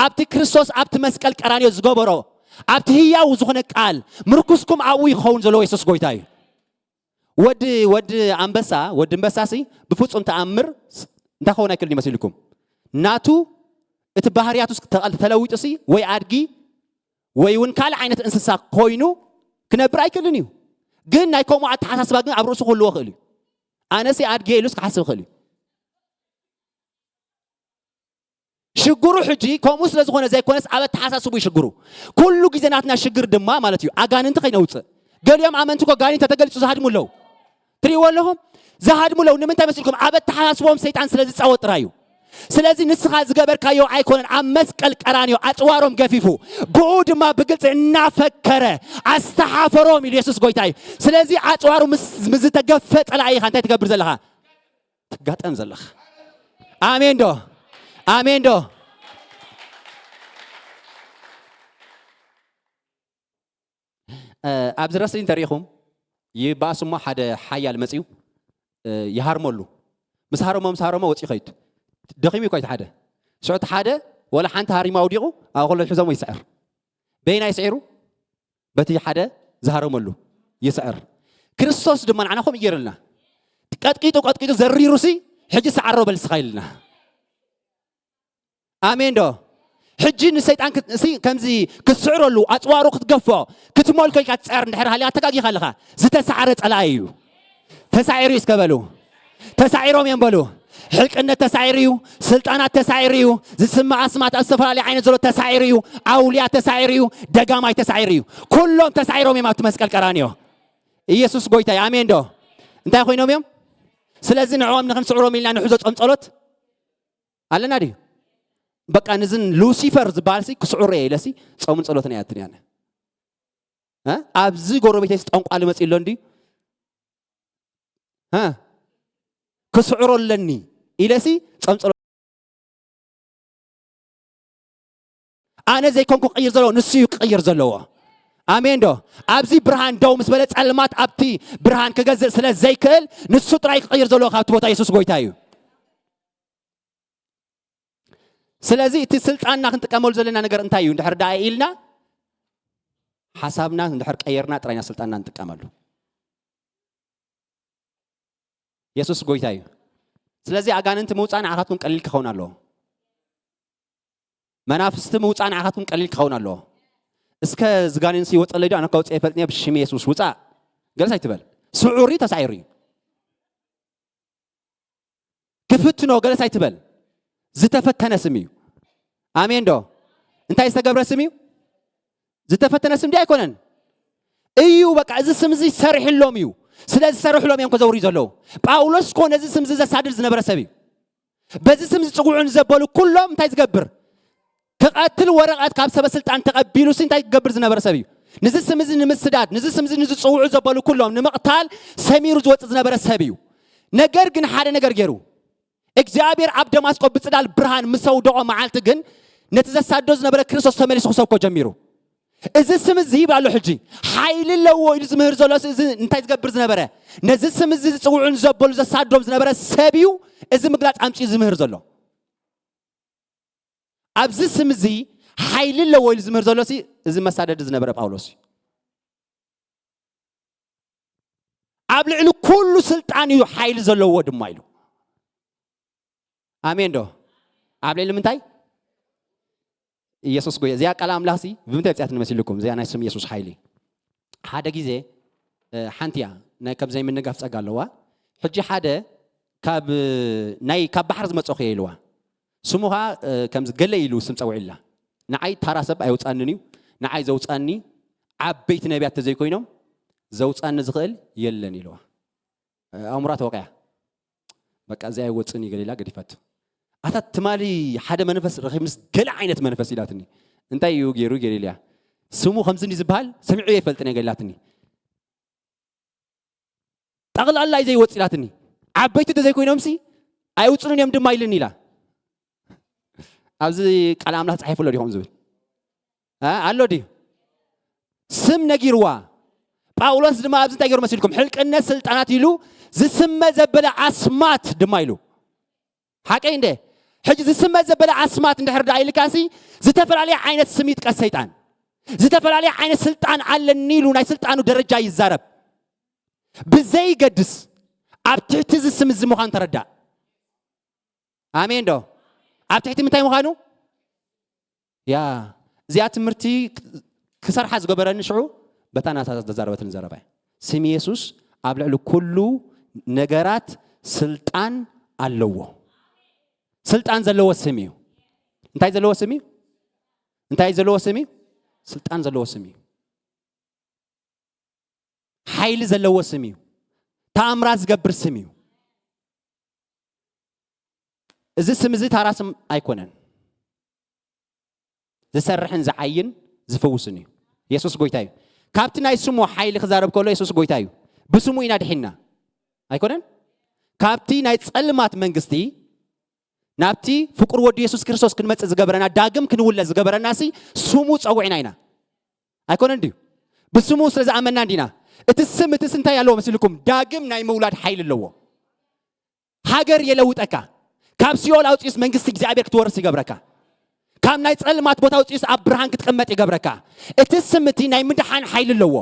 ኣብቲ ክርስቶስ ኣብቲ መስቀል ቀራንዮ ዝገበሮ፣ ኣብቲ ህያው ዝኾነ ቃል ምርኩስኩም ኣብኡ ይኸውን ዘለዎ የሱስ ጎይታ እዩ። ወዲ፣ ወዲ ኣንበሳ፣ ወዲ ኣንበሳሲ ብፍጹም ተኣምር ስ-፣ እንታይ ክኸውን ኣይክእልን እዩ መሲልኩም? ናቱ እቲ ባህርያቱስ ተቐል-፣ ተለዊጡሲ ወይ ኣድጊ ወይ እውን ካልእ ዓይነት እንስሳ ኮይኑ ክነብር ኣይክእልን እዩ። ግን ናይ ከምኡ ኣተሓሳስባ ግን ኣብ ርእሱ ክህልዎ ይኽእል እዩ። ኣነሲ ኣድጊ ኢሉስ ክሓስብ ይኽእል እዩ። ሽግሩ ሕጂ ከምኡ ስለ ዝኾነ ዘይኮነስ ኣብ ኣተሓሳስቡ እዩ ሽግሩ። ኩሉ ግዜ ናትና ሽግር ድማ ማለት እዩ ኣጋንንቲ ከይነውፅእ። ገሊኦም ኣመንቲ እኮ ኣጋንንቲ ተተገሊፁ ዝሃድሙ ኣለዉ። ትሪእዎ ኣለኹም? ዝሃድሙ ኣለዉ። ንምንታይ መስልኩም? ኣብ ኣተሓሳስቦም ሰይጣን ስለ ዝፃወት ጥራይ እዩ። ስለዚ ንስኻ ዝገበርካዮ ኣይኮነን፣ ኣብ መስቀል ቀራንዮ ኣፅዋሮም ገፊፉ ብኡ ድማ ብግልፂ እናፈከረ ኣስተሓፈሮም ኢሉ የሱስ ጎይታ እዩ። ስለዚ ኣፅዋሩ ምስ፣ ምስ ዝተገፈ ፀላኢ ኢኻ እንታይ ትገብር ዘለኻ? ትጋጠም ዘለኻ። ኣሜን ዶ? ኣሜን ዶ? እ፣ ኣብዚ ረስሊን እንተሪኢኹም ይባእስ እሞ ሓደ ሓያል መፂኡ፣ እ፣ ይሃርመሉ። ምስ ሃረሞ፣ ምስ ሃረሞ ወፂኡ ይኸይድ። ደኺሙ እዩ እኮ እቲ ሓደ። ሽዑ እቲ ሓደ ወላ ሓንቲ ሃሪማ ኣውዲቑ ኣብ ከሎ ሒዞሞ ይስዕር። በየናይ ስዒሩ? በቲ ሓደ ዝሃረመሉ ይስዕር። ክርስቶስ ድማ ንዓና ከምኡ ገይሩልና። ቀጥቂጡ፣ ቀጥቂጡ ዘሪሩሲ ሕጂ ሰዓሮ በል እስኻ ኢልና። ኣሜን ዶ? ሕጂ ንሰይጣን ክት-፣ እሲ ከምዚ ክትስዕረሉ፣ ኣጽዋሩ ክትገፎ፣ ክትመልኮ ኢልካ ትጽዕር እንድሕር ሃልያ ተጋጊኻ ኣለኻ። ዝተሳዕረ ጸላኢ እዩ። ተሳዒሩ እዩ እስከ በሉ። ተሳዒሮም እዮም በሉ። ሕልቅነት ተሳዒሩ እዩ። ስልጣናት ተሳዒሩ እዩ። ዝስማዕ ኣስማት ኣብ ዝተፈላለየ ዓይነት ዘሎ ተሳዒሩ እዩ። ኣውልያ ተሳዒሩ እዩ። ደጋማይ ተሳዒሩ እዩ። ኩሎም ተሳዒሮም እዮም ኣብቲ መስቀል ቀራንዮ። ኢየሱስ ጎይታ እዩ። ኣሜን ዶ? እንታይ ኮይኖም እዮም? ስለዚ ንዕኦም ንኽንስዕሮም ኢልና ንሕዞ ጾም ጸሎት ኣለና ድዩ? በቃ ንዝን ሉሲፈር ዝበሃል ሲ ክስዕሮ እየ ኢለሲ ጾምን ጸሎትን እያ ትንያነ። እ? ኣብዚ ጎረቤተይስ ጠንቋሊ መጺኡ ኣሎ እንድዩ? እ? ክስዕሮ ኣለኒ ኢለሲ ጾም ጸሎት። ኣነ ዘይኮንኩ ክቕይር ዘለዎ ንሱ እዩ ክቕይር ዘለዎ። ኣሜን ዶ? ኣብዚ ብርሃን ደው ምስ በለ ጸልማት ኣብቲ ብርሃን ክገዝእ ስለ ዘይክእል ንሱ ጥራይ ክቕይር ዘለዎ ካብቲ ቦታ የሱስ ጎይታ እዩ። ስለዚ እቲ ስልጣንና ክንጥቀመሉ ዘለና ነገር እንታይ እዩ እንድሕር ደኣ ኢልና፣ ሓሳብና እንድሕር ቀየርና ጥራይና ስልጣንና ንጥቀመሉ። የሱስ ጎይታ እዩ። ስለዚ ኣጋንንቲ ምውፃእ ንዓኻትኩም ቀሊል ክኸውን ኣለዎ። መናፍስቲ ምውፃእ ንዓኻትኩም ቀሊል ክኸውን ኣለዎ። እስከ ዝጋኔን ይወፀለይ ዶ? ኣነ ከውፅእ ይፈልጥኒ ብሽም የሱስ ውፃእ ገለስ ኣይትበል። ስዑሪ ተሳዒሩ እዩ። ክፍትኖ ገለስ ኣይትበል። ዝተፈተነ ስም እዩ። ኣሜን ዶ? እንታይ ዝተገብረ ስም እዩ? ዝተፈተነ ስም ድዩ ኣይኮነን? እዩ። በቃ እዚ ስም እዚ ይሰርሕሎም እዩ። ስለ ዝሰርሕሎም እዮም ከዘውርዩ ዘለዉ። ጳውሎስ እኮ ነዚ ስም እዚ ዘሳድድ ዝነበረ ሰብ እዩ። በዚ ስም ዝጽውዑ ንዘበሉ ኩሎም እንታይ ዝገብር? ክቐትል ወረቐት ካብ ሰበ ስልጣን ተቐቢሉ ሲ እንታይ ክገብር ዝነበረ ሰብ እዩ? ንዚ ስም እዚ ንምስዳድ፣ ንዚ ስም እዚ ንዝጽውዑ ዘበሉ ኩሎም ንምቕታል ሰሚሩ ዝወጽእ ዝነበረ ሰብ እዩ። ነገር ግን ሓደ ነገር ገይሩ። እግዚኣብሔር ኣብ ደማስቆ ብጽላል ብርሃን ምስ ኣውደቖ መዓልቲ ግን ነቲ ዘሳዶ ዝነበረ ክርስቶስ ተመሊሱ ክሰብኮ ጀሚሩ። እዚ ስም እዚ ይብል ኣሎ ሕጂ ሓይሊ ኣለዎ ኢሉ ዝምህር ዘሎ ሲ-፣ እዚ እንታይ ዝገብር ዝነበረ? ነዚ ስም እዚ ዝጽውዑን ዘበሉ ዘሳዶም ዝነበረ ሰብ እዩ። እዚ ምግላጽ ኣምጺኡ ዝምህር ዘሎ ኣብዚ ስም እዚ ሓይሊ ኣለዎ ኢሉ ዝምህር ዘሎ ሲ፣ እዚ መሳደዲ ዝነበረ ጳውሎስ እዩ። ኣብ ልዕሊ ኩሉ ስልጣን እዩ ሓይሊ ዘለዎ ድማ ኢሉ። ኣሜን ዶ? ኣብ ልዕሊ ምንታይ? ኢየሱስ ጎየ። እዚኣ ቃል ኣምላኽ ሲ ብምንታይ ብፅያት ንመሲልኩም? እዚኣ ናይ ስም ኢየሱስ ሓይሊ። ሓደ ግዜ፣ እ፣ ሓንቲ እያ። ናይ ከም ዘይምንጋፍ ጸጋ ኣለዋ። ሕጂ ሓደ ካብ፣ እ፣ ናይ፣ ካብ ባሕሪ ዝመጽኦ ኸየ ኢልዋ። ስሙ ኸኣ፣ እ፣ ከምዚ ገለ ኢሉ ስም ጸውዒላ። ንዓይ ታራ ሰብ ኣይውጻንን እዩ። ንዓይ ዘውጻኒ ዓበይቲ ነቢያት ተዘይኮይኖም ዘውጻኒ ዝኽእል የለን ኢልዋ። እ፣ ኣእምሯ ተወቂያ። በቃ እዚ ኣይወጽን እዩ ገሊላ ገዲፋቶ። ኣታ ትማሊ ሓደ መንፈስ ረኺብ ምስ ገለ ዓይነት መንፈስ ኢላትኒ። እንታይ እዩ ገይሩ ገሊላ? ስሙ ከምዚ እንዲ ዝበሃል ሰሚዑ ይፈልጥን እየ ገሊላትኒ። ጠቕላላ እዩ ዘይወጽእ ኢላትኒ። ዓበይቲ ተዘይኮይኖምሲ ኣይውጽኑን እዮም ድማ ኢልኒ ኢላ። ኣብዚ ቃል ኣምላኽ ጻሒፉ ኣሎ ዲኹም ዝብል? እ፣ ኣሎ ድዩ? ስም ነጊርዋ። ጳውሎስ ድማ ኣብዚ እንታይ ገይሩ መሲልኩም? ሕልቅነት ስልጣናት ኢሉ ዝስመ ዘበለ ኣስማት ድማ ኢሉ። ሓቀይ እንደ? ሕጂ ዝስመ ዘበለ ኣስማት እንድሕር ደኣ ኢልካሲ፣ ዝተፈላለየ ዓይነት ስም ይጥቀስ ሰይጣን። ዝተፈላለየ ዓይነት ስልጣን ኣለኒ ኢሉ ናይ ስልጣኑ ደረጃ ይዛረብ። ብዘይገድስ ኣብ ትሕቲ እዚ ስም እዚ ምዃን ተረዳእ። ኣሜን ዶ? ኣብ ትሕቲ ምንታይ ምዃኑ? ያ፣ እዚኣ ትምህርቲ ክሰርሓ ዝገበረኒ ሽዑ በታ ናታ ዝተዛረበትኒ ዘረባ እያ። ስም የሱስ ኣብ ልዕሊ ኩሉ ነገራት ስልጣን ኣለዎ። ስልጣን ዘለዎ ስም እዩ። እንታይ ዘለዎ ስም እዩ? እንታይ ዘለዎ ስም እዩ? ስልጣን ዘለዎ ስም እዩ። ሓይሊ ዘለዎ ስም እዩ። ተኣምራት ዝገብር ስም እዩ። እዚ ስም እዚ ታራ ስም ኣይኮነን። ዝሰርሕን ዝዓይን ዝፈውስን እዩ። የሱስ ጎይታ እዩ። ካብቲ ናይ ስሙ ሓይሊ ክዛረብ ከሎ የሱስ ጎይታ እዩ። ብስሙ ኢና ድሒንና። ኣይኮነን? ካብቲ ናይ ጸልማት መንግስቲ ናብቲ ፍቁር ወዱ የሱስ ክርስቶስ ክንመጽእ ዝገበረና፣ ዳግም ክንውለድ ዝገበረና ሲ ስሙ ጸዊዕና ኢና። ኣይኮነን ድዩ? ብስሙ ስለ ዝኣመንና እንዲና። እቲ ስም፣ እቲ ስ እንታይ ኣለዎ መሲልኩም? ዳግም ናይ ምውላድ ሓይሊ ኣለዎ። ሃገር የለውጠካ። ካብ ሲኦል ኣውፂኡስ መንግስቲ እግዚኣብሔር ክትወርስ ይገብረካ። ካብ ናይ ጸልማት ቦታ ኣውፂኡስ ኣብ ብርሃን ክትቅመጥ ይገብረካ። እቲ ስም እቲ ናይ ምድሓን ሓይሊ ኣለዎ።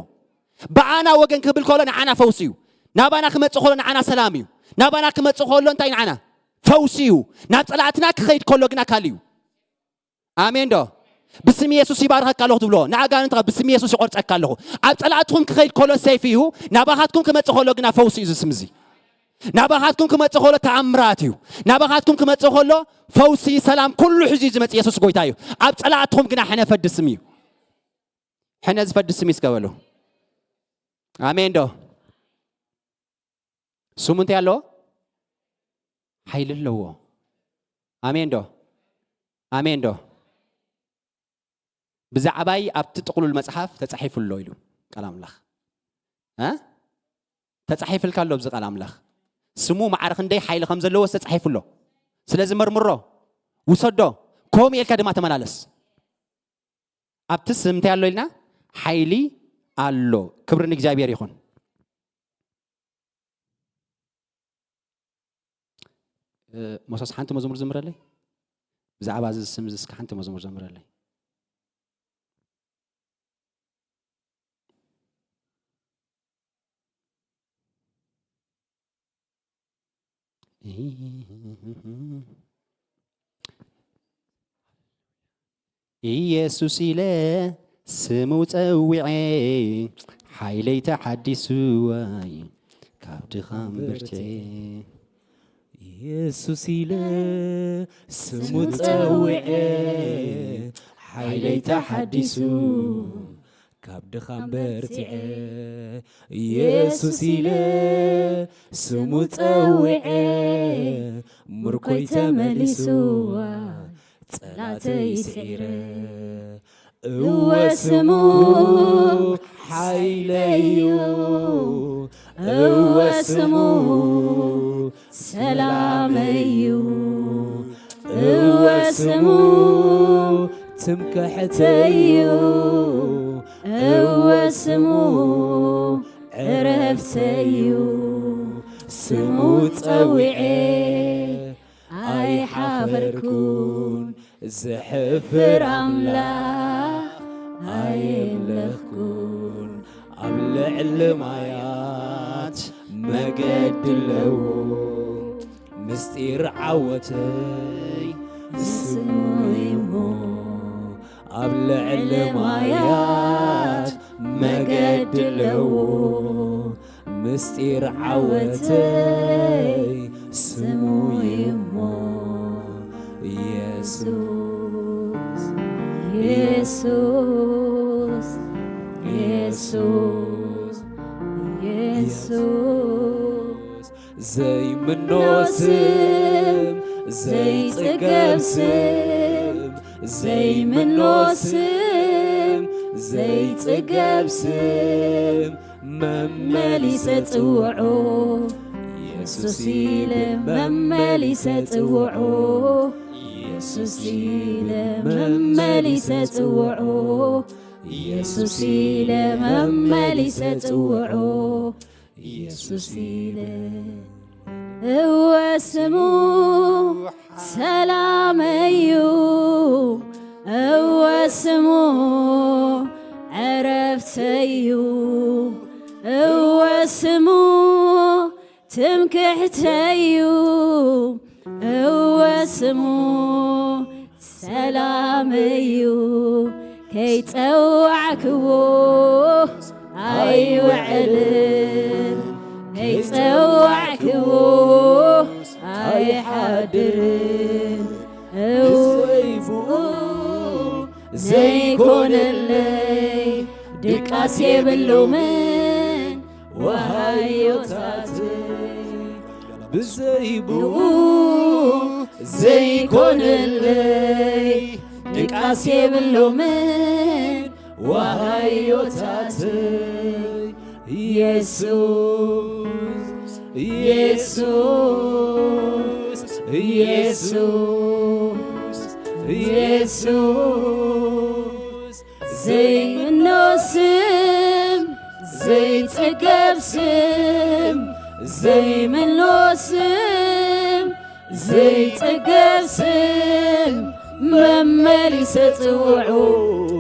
ብኣና ወገን ክብል ከሎ ንዓና ፈውሲ እዩ። ናባና ክመጽእ ከሎ ንዓና ሰላም እዩ። ናባና ክመጽእ ከሎ እንታይ ንዓና? ፈውሲ እዩ። ናብ ጸላእትና ክኸይድ ከሎ ግና ካልእ እዩ። ኣሜን ዶ? ብስም የሱስ ይባርኸካ ኣለኹ ትብሎ። ንኣጋንንትኻ ብስም የሱስ ይቆርጸካ ኣለኹ። ኣብ ጸላእትኹም ክኸይድ ከሎ ሰይፊ እዩ። ናባኻትኩም ክመጽእ ከሎ ግና ፈውሲ እዩ እዚ ስም እዚ። ናባኻትኩም ክመጽእ ከሎ ተኣምራት እዩ። ናባኻትኩም ክመጽእ ከሎ ፈውሲ፣ ሰላም፣ ኩሉ ሒዙ እዩ ዝመጽእ። የሱስ ጎይታ እዩ። ኣብ ጸላእትኹም ግና ሕነ ፈዲ ስም እዩ። ሕነ ዝፈዲ ስም እዩ እስከ በሉ። ኣሜን ዶ? ስሙ እንታይ ኣለዎ? ሓይሊ ኣለዎ። ኣሜን ዶ? ኣሜን ዶ? ብዛዕባይ ኣብቲ ጥቕሉል መጽሓፍ ተጻሒፉ ኣሎ ኢሉ ቃል ኣምላኽ። እ? ተጻሒፍልካ ኣሎ ኣብዚ ቃል ኣምላኽ። ስሙ ማዕረ ክንደይ ሓይሊ ከም ዘለዎ ተጻሒፉ ኣሎ። ስለዚ መርምሮ፣ ውሰዶ፣ ከምኡ ኢልካ ድማ ተመላለስ። ኣብቲ ስም እንታይ ኣሎ ኢልና? ሓይሊ ኣሎ። ክብሪ ንእግዚኣብሔር ይኹን። እ፣ ሞሳስ ሓንቲ መዝሙር ዝምረለይ። ብዛዕባ እዚ ስም እዚ እስከ ሓንቲ መዝሙር ዘምረለይ። ኢየሱስ ኢለ ስሙ ጸዊዐ፣ ሓይለይ ተሓዲሱ፣ ኣይ፣ ካብ ድኻም በርቲዐ። ኢየሱስ ኢለ ስሙ ጸዊዐ፣ ሓይለይ ተሓዲሱ፣ ካብ ድኻም በርቲዐ። ኢየሱስ ኢለ ስሙ ጸዊዐ፣ ምርኮይ ተመሊሱ፣ ጸላተይ ስዒረ። እወ ስሙ ሓይለይ እዩ፣ እወ ስሙ ሰላመይ እዩ፣ እወ ስሙ ትምክሕተይ እዩ፣ እወ ስሙ ዕረፍተይ እዩ። ስሙ ጸዊዐ ኣይሓፈርኩን፣ ዝሕፍር ኣምላኽ ኣየምለኽኩን። ኣብ ልዕሊ ማያት መገዲ ኣለዎ፣ ምስጢር ዓወተይ ስሙ እሞ። ኣብ ልዕሊ ማያት መገዲ ኣለዎ፣ ምስጢር ዓወተይ ስሙ እሞ። ኢየሱስ፣ ኢየሱስ፣ ኢየሱስ፣ ኢየሱስ። ዘይምኖ ስም፣ ዘይጽገብ ስም፣ ዘይምኖ ስም፣ ዘይጽገብ ስም፣ መመሊሰ ጽውዖ። ኢየሱስ ኢለ መመሊሰ ጽውዖ። ኢየሱስ ኢለ መመሊሰ ጽውዖ። ኢየሱስ ኢለ መመሊሰ ጽውዖ። ኢየሱስ ኢለ። እወ ስሙ ሰላመይ እዩ፣ እወ ስሙ ዕረፍተይ እዩ፣ እወ ስሙ ትምክሕተይ እዩ፣ እወ ስሙ ሰላመይ እዩ። ከይጸዋዕክዎ ኣይውዕልን፣ ከይጸዋዕክዎ ኣይሓድርን። እወ ዘይኮነለይ ድቃስ የብሎምን ወሃዮታተይ። ብዘይብኡ ዘይኮነለይ ድቃስ የብሎምን ወሃዮታተይ። ኢየሱስ፣ ኢየሱስ፣ ኢየሱስ፣ ኢየሱስ። ዘይምኖ ስም፣ ዘይጽገብ ስም፣ ዘይምኖ ስም፣ ዘይጽገብ ስም፣ መመሊሰ ጽውዑ።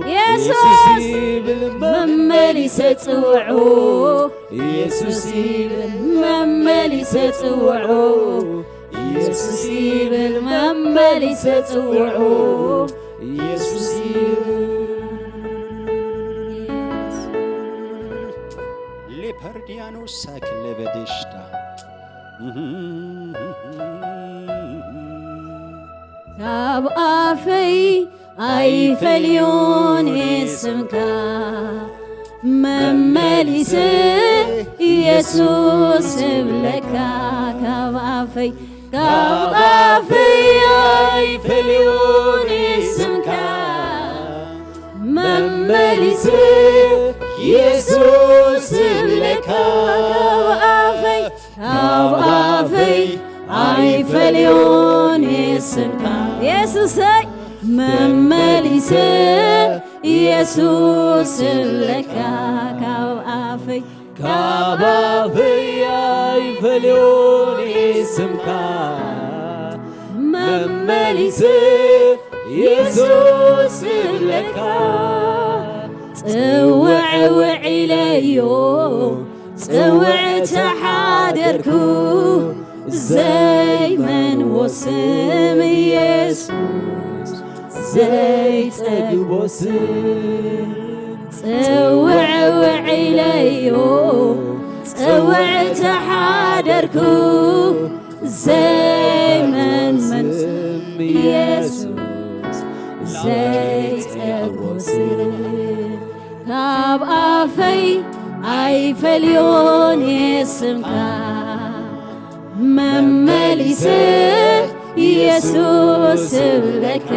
ኢየሱስ! ኢየሱስ ይብል መመሊሰ ጽውዑ። ኢየሱስ ይብል መመሊሰ ጽውዑ። ኢየሱስ ይብል መመሊሰ ጽውዑ። ኢየሱስ ይብል። ሌፐርዲያኖስ ሳክለቨዴሽታ። ካብ ኣፈይ ኣይፈልዮን ስምካ፣ መመሊሰ ኢየሱስ እብለካ። ካብ ኣፈይ፣ ካብ ኣፈይ ኣይፈልዮን ስምካ፣ መመሊሰ ኢየሱስ እብለካ። ካብ ኣፈይ፣ ካብ ኣፈይ ኣይፈልዮን ስምካ። ኢየሱሰይ፣ መመሊሰ ኢየሱስ እብለካ። ካብ ኣፈይ፣ ካብ ኣፈይ ኣይፈልዮን ስምካ፣ መመሊሰ የሱስ እብለካ፣ ጽውዕ ውዒለዮ፣ ጽውዕ ተሓደርኩ፣ ዘይመንዎ ስም የሱስ፣ ዘይጸግቦ ስም። ጽውዕ ውዒለዮ፣ ጽውዕ ተሓደርኩ፣ ዘይመንመን ስም የሱስ፣ ዘይጸግቦ ስም። ካብ ኣፈይ ኣይፈልዮን ስምካ፣ መመሊሰ የሱስ እብለካ።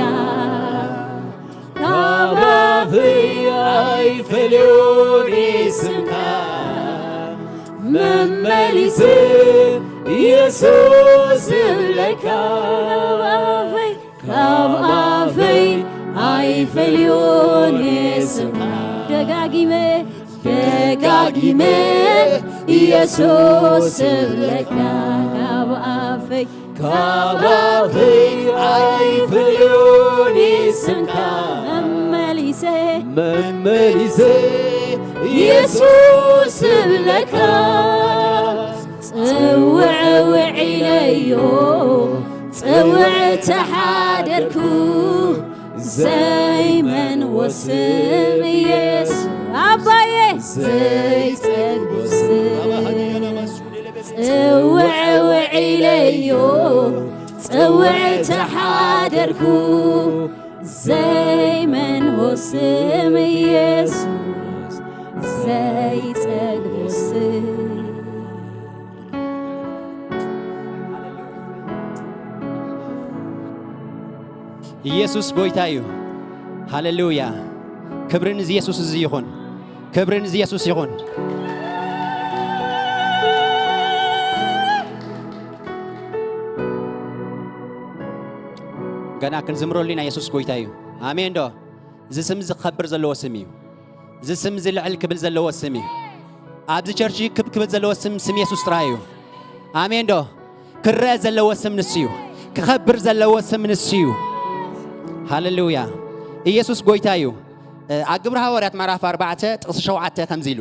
ካብ ኣፈይ ኣይፈልዮን ስምካ፣ መመሊሰ የሱስ እብለካ። ካብ ኣፈይ፣ ካብ ኣፈይ ኣይፈልዮን ስምካ። ደጋጊመ፣ ደጋጊመ የሱስ እብለካ። ካብ ኣፈይ፣ ካብ ኣፈይ ኣይፈልዮን ስምካ፣ መመሊሰ፣ መመሊሰ የሱስ እብለካ። ጽውዕ ውዒለዮ፣ ጽውዕ ተሓደርኩ፣ ዘይመንዎ ስም የሱስ፣ ኣባየ፣ ዘይጸግቦ ስም። ጽውዕ ውዒለዮ፣ ጽውዕ ተሓደርኩ፣ ዘይመንዎ ስም የሱስ፣ ዘይጸግቦ ስም። ኢየሱስ ጎይታ እዩ። ሃሌሉያ። ክብሪ ንዚ የሱስ እዚ ይኹን። ክብሪ ንዚ የሱስ ይኹን። ገና ክንዝምረሉ ኢና። የሱስ ጎይታ እዩ። ኣሜን ዶ? እዚ ስም እዚ ክኸብር ዘለዎ ስም እዩ። እዚ ስም እዚ ልዕል ክብል ዘለዎ ስም እዩ። ኣብዚ ቸርች ክብ ክብል ዘለዎ ስም ስም የሱስ ጥራይ እዩ። ኣሜን ዶ? ክረአ ዘለዎ ስም ንሱ እዩ። ክኸብር ዘለዎ ስም ንሱ እዩ። ሃሌሉያ። ኢየሱስ ጎይታ እዩ። ኣብ ግብሪ ሃዋርያት ምዕራፍ ኣርባዕተ ጥቕሲ ሸውዓተ ከምዚ ኢሉ፣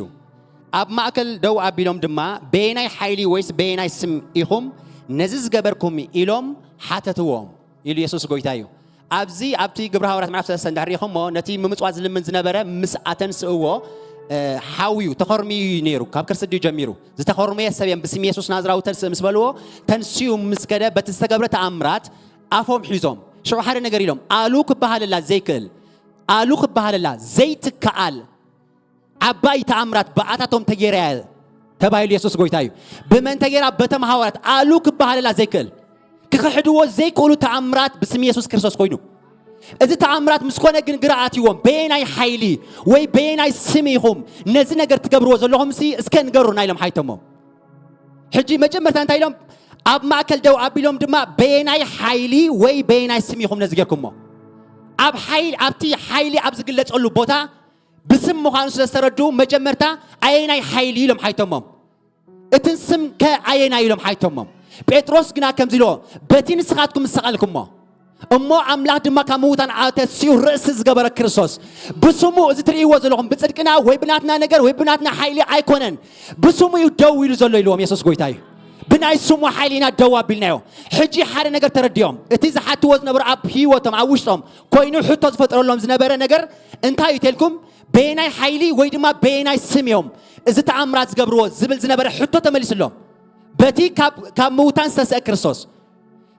ኣብ ማእከል ደው ኣቢሎም ድማ በየናይ ሓይሊ ወይስ በየናይ ስም ኢኹም ነዚ ዝገበርኩም ኢሎም ሓተትዎም ኢሉ። የሱስ ጎይታ እዩ። ኣብዚ ኣብቲ ግብሪ ሃዋርያት ምዕራፍ ሰለስተ እንድሕር ሪኢኹሞ ነቲ ምምጽዋት ዝልምን ዝነበረ ምስ ኣተንስእዎ ሓውዩ ተኸርምዩ እዩ ነይሩ። ካብ ክርስ ድዩ ጀሚሩ ዝተኸርመየ ሰብ እዮም ብስም የሱስ ናዝራዊ ተንስእ ምስ በልዎ ተንስኡ ምስ ከደ በቲ ዝተገብረ ተኣምራት ኣፎም ሒዞም ሽዑ ሓደ ነገር ኢሎም ኣሉ ክበሃለላ ዘይክእል ኣሉ ክበሃለላ ዘይትከኣል ዓባይ ተኣምራት ብኣታቶም ተጌራ እያ ተባሂሉ የሱስ ጎይታ እዩ። ብመን ተጌራ? በቶም ሃዋርያት ኣሉ ክበሃለላ ዘይክእል ክኽሕድዎ ዘይክእሉ ተኣምራት ብስም የሱስ ክርስቶስ ኮይኑ እዚ ተኣምራት ምስ ኮነ ግን ግራ ኣትይዎም በየናይ ሓይሊ ወይ በየናይ ስም ኢኹም ነዚ ነገር ትገብርዎ ዘለኹም ሲ እስከ ንገሩና ኢሎም ሓይቶሞም። ሕጂ መጀመርታ እንታይ ኢሎም ኣብ ማእከል ደው ኣቢሎም ድማ በየናይ ሓይሊ ወይ በየናይ ስም ኢኹም ነዚ ጌርኩሞ? ኣብ ሓይሊ ኣብቲ ሓይሊ ኣብ ዝግለጸሉ ቦታ ብስም ምዃኑ ስለ ዝተረድኡ መጀመርታ ኣየናይ ሓይሊ ኢሎም ሓይቶሞም። እትን ስም ከ ኣየናይ ኢሎም ሓይቶሞም። ጴጥሮስ ግና ከምዚ ኢልዎ በቲ ንስኻትኩም ዝሰቐልኩሞ እሞ ኣምላኽ ድማ ካብ ምዉታን ኣተሲኡ ርእሲ ዝገበረ ክርስቶስ ብስሙ እዚ ትርእይዎ ዘለኹም ብጽድቅና ወይ ብናትና ነገር ወይ ብናትና ሓይሊ ኣይኮነን ብስሙ እዩ ደው ኢሉ ዘሎ ኢልዎም የሱስ ጎይታ እዩ። ብናይ ስሙ ሓይሊ ኢና ደው ኣቢልናዮ። ሕጂ ሓደ ነገር ተረዲኦም እቲ ዝሓትዎ ዝነበሩ ኣብ ህይወቶም ኣብ ውሽጦም ኮይኑ ሕቶ ዝፈጠረሎም ዝነበረ ነገር እንታይ እዩ ተልኩም በየናይ ሓይሊ ወይ ድማ በየናይ ስም እዮም እዚ ተኣምራት ዝገብርዎ ዝብል ዝነበረ ሕቶ ተመሊስሎም። በቲ ካብ ምውታን ዝተስአ ክርስቶስ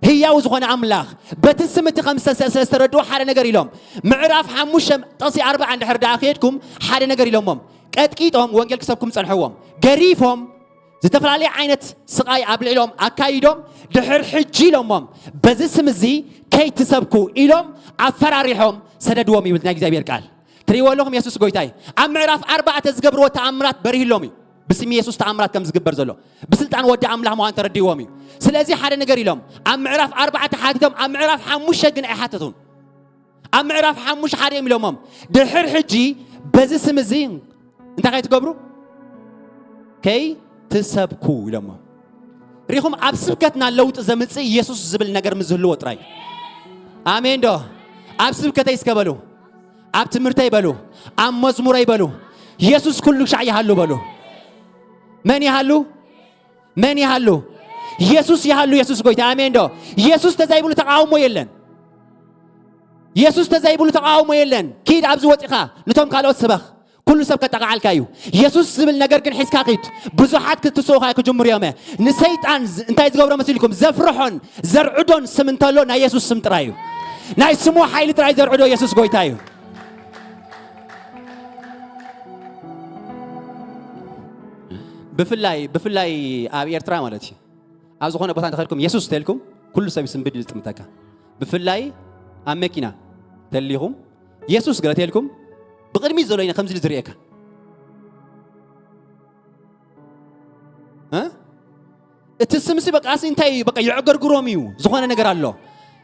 ህያው ዝኾነ ኣምላኽ በቲ ስም እቲ ከም ዝተስአ ስለ ዝተረድኡ ሓደ ነገር ኢሎም ምዕራፍ ሓሙሽተ ጥቕሲ ኣርብዓ እንድሕር ደኣ ከየድኩም ሓደ ነገር ኢሎሞም ቀጥቂጦም ወንጌል ክሰብኩም ጸንሕዎም ገሪፎም ዝተፈላለየ ዓይነት ስቓይ ኣብ ልዕሎም ኣካይዶም ድሕር ሕጂ ኢሎሞም በዚ ስም እዚ ከይትሰብኩ ኢሎም ኣፈራሪሖም ሰደድዎም ይብል ናይ እግዚኣብሔር ቃል። ትሪእዎ ኣለኹም የሱስ ጎይታ እዩ። ኣብ ምዕራፍ ኣርባዕተ ዝገብርዎ ተኣምራት በሪህሎም እዩ። ብስም የሱስ ተኣምራት ከም ዝግበር ዘሎ ብስልጣን ወዲ ኣምላኽ ምዃን ተረዲዎም እዩ። ስለዚ ሓደ ነገር ኢሎም ኣብ ምዕራፍ ኣርባዕተ ሓቲቶም ኣብ ምዕራፍ ሓሙሽተ ግን ኣይሓተቱን። ኣብ ምዕራፍ ሓሙሽተ ሓደ እዮም ኢሎሞም ድሕር ሕጂ በዚ ስም እዚ እንታይ ከይትገብሩ ከይትሰብኩ ኢሎሞም። ሪኹም ኣብ ስብከትና ለውጢ ዘምጽእ ኢየሱስ ዝብል ነገር ምስ ዝህልዎ ጥራይ። ኣሜን ዶ? ኣብ ስብከተይ እስከ በሉ፣ ኣብ ትምህርተይ በሉ፣ ኣብ መዝሙረይ በሉ፣ ኢየሱስ ኩሉ ሻዕ ይሃሉ በሉ። መን ይሃሉ? መን ይሃሉ? ኢየሱስ ይሃሉ። ኢየሱስ ጎይታ። ኣሜን ዶ? ኢየሱስ ተዘይብሉ ተቃውሞ የለን። ኢየሱስ ተዘይብሉ ተቃውሞ የለን። ኪድ ኣብዚ ወፂኻ ንቶም ካልኦት ስበኽ። ኩሉ ሰብ ከጠቃዓልካ እዩ። ኢየሱስ ዝብል ነገር ግን ሒዝካ ኪድ። ብዙሓት ክትስኡኻ ክጅምሩ እዮም። ንሰይጣን ዝ-፣ እንታይ ዝገብሮ መሲልኩም? ዘፍርሖን ዘርዕዶን ስም እንተሎ ናይ ኢየሱስ ስም ጥራይ እዩ። ናይ ስሙ ሓይሊ ጥራይ ዘርዕዶ ኢየሱስ ጎይታ እዩ። ብፍላይ ብፍላይ ኣብ ኤርትራ ማለት እዩ። ኣብ ዝኾነ ቦታ እንተኸድኩም የሱስ ተልኩም ኩሉ ሰብ ስንብድ እዩ ዝጥምተካ። ብፍላይ ኣብ መኪና ተሊኹም የሱስ ገለ ተልኩም ብቕድሚት ዘሎ ኢና ከምዚ ኢሉ ዝርእየካ። እ? እቲ ስምሲ በቃ ሲ እንታይ እዩ? በቃ የዕገርግሮም እዩ። ዝኾነ ነገር ኣሎ።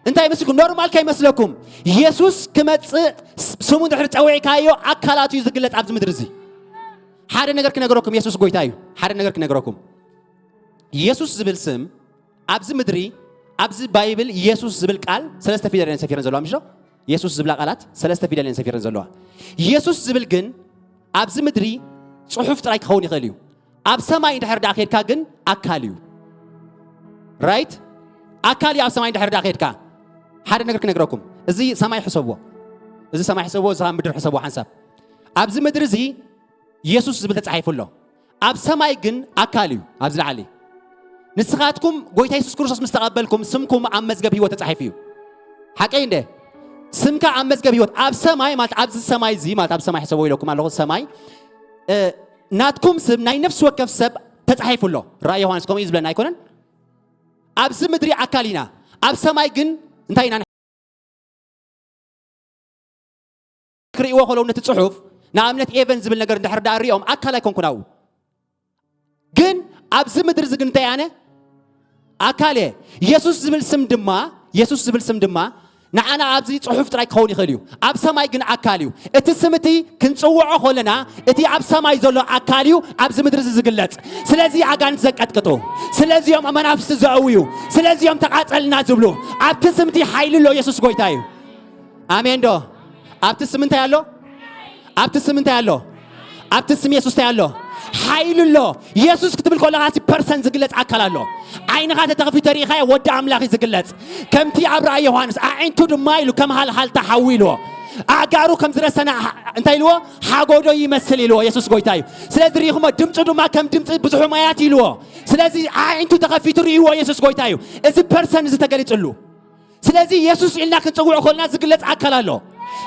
እንታይ መስልኩም? ኖርማል ከይመስለኩም። የሱስ ክመጽእ ስ-፣ ስሙ ድሕሪ ጸዊዕካዮ ኣካላት እዩ ዝግለጽ ኣብዚ ምድሪ እዚ። ሓደ ነገር ክነግረኩም፣ የሱስ ጎይታ እዩ። ሓደ ነገር ክነግረኩም። የሱስ ዝብል ስም ኣብዚ ምድሪ፣ ኣብዚ ባይብል የሱስ ዝብል ቃል ሰለስተ ፊደል እየን ሰፊረን ዘለዋ፣ ምሽ ዶ? የሱስ ዝብላ ቃላት ሰለስተ ፊደል እየን ሰፊረን ዘለዋ። የሱስ ዝብል ግን ኣብዚ ምድሪ ጽሑፍ ጥራይ ክኸውን ይኽእል እዩ። ኣብ ሰማይ እንድሕር ደኣ ኬድካ ግን ኣካል እዩ። ራይት? ኣካል እዩ ኣብ ሰማይ እንድሕር ደኣ ኬድካ። ሓደ ነገር ክነግረኩም። እዚ ሰማይ ሕሰብዎ። እዚ ሰማይ ሕሰብዎ፣ እዚ ምድሪ ሕሰብዎ ሓንሳብ። ኣብዚ ምድሪ እዚ የሱስ ዝብል ተጻሒፉ ኣሎ። ኣብ ሰማይ ግን ኣካል እዩ፣ ኣብዚ ላዕሊ። ንስኻትኩም ጎይታ የሱስ ክርስቶስ ምስ ተቐበልኩም ስምኩም ኣብ መዝገብ ህይወት ተጻሒፉ እዩ። ሓቀይ እንደ? ስምካ ኣብ መዝገብ ህይወት ኣብ ሰማይ ማለት ኣብዚ ሰማይ እዚ ማለት ኣብ ሰማይ ሕሰቦ ኢለኩም ኣለኹ። ሰማይ፣ እ፣ ናትኩም ስም ናይ ነፍሲ ወከፍ ሰብ ተጻሒፉ ኣሎ። ራእይ ዮሃንስ ከምኡ እዩ ዝብለና ኣይኮነን? ኣብዚ ምድሪ ኣካል ኢና፣ ኣብ ሰማይ ግን እንታይ ኢና? ክርእይዎ ከለዉ ነቲ ጽሑፍ ንኣብነት ኤቨን ዝብል ነገር እንድሕር ደኣ ሪኦም ኣካል ኣይኮንኩን ኣብኡ። ግን ኣብዚ ምድሪ እዚ ግን እንታይ ኣነ ኣካል እየ። የሱስ ዝብል ስም ድማ፣ የሱስ ዝብል ስም ድማ ንዓና ኣብዚ ጽሑፍ ጥራይ ክኸውን ይኽእል እዩ። ኣብ ሰማይ ግን ኣካል እዩ። እቲ ስም እቲ ክንጽውዖ ከለና እቲ ኣብ ሰማይ ዘሎ ኣካል እዩ ኣብዚ ምድሪ እዚ ዝግለጽ። ስለዚ ኣጋንንት ዘንቀጥቅጡ፣ ስለዚኦም መናፍስቲ ዘእውዩ፣ ስለዚኦም ተቓጸልና ዝብሉ ኣብቲ ስም እቲ ሓይሊ ኣሎ። የሱስ ጎይታ እዩ። ኣሜን ዶ? ኣብቲ ስም እንታይ ኣሎ? ኣብቲ ስም እንታይ ኣሎ? ኣብቲ ስም የሱስ እንታይ ኣሎ? ሓይሊ ኣሎ። የሱስ ክትብል ከለኻ እቲ ፐርሰን ዝግለጽ ኣካል ኣሎ። ዓይንኻ ተተኸፊቱ ተሪኢኻዮ ወዲ ኣምላኽ እዩ ዝግለጽ። ከምቲ ኣብ ራእይ ዮሃንስ ኣዒንቱ ድማ ኢሉ ከም ሃልሃልታ ሓዊ ኢልዎ። ኣእጋሩ ከም ዝረሰነ ሓ-፣ እንታይ ኢልዎ? ሓጎዶ ይመስል ኢልዎ። የሱስ ጎይታ እዩ። ስለዚ ርኢኹሞ ድምፁ ድማ ከም ድምፂ ብዙሕ ማያት ኢልዎ። ስለዚ ኣዒንቱ ተኸፊቱ ርእይዎ የሱስ ጎይታ እዩ። እዚ ፐርሰን እዚ ተገሊጽሉ። ስለዚ የሱስ ኢልና ክንጽውዖ ከለና ዝግለጽ ኣካል ኣሎ።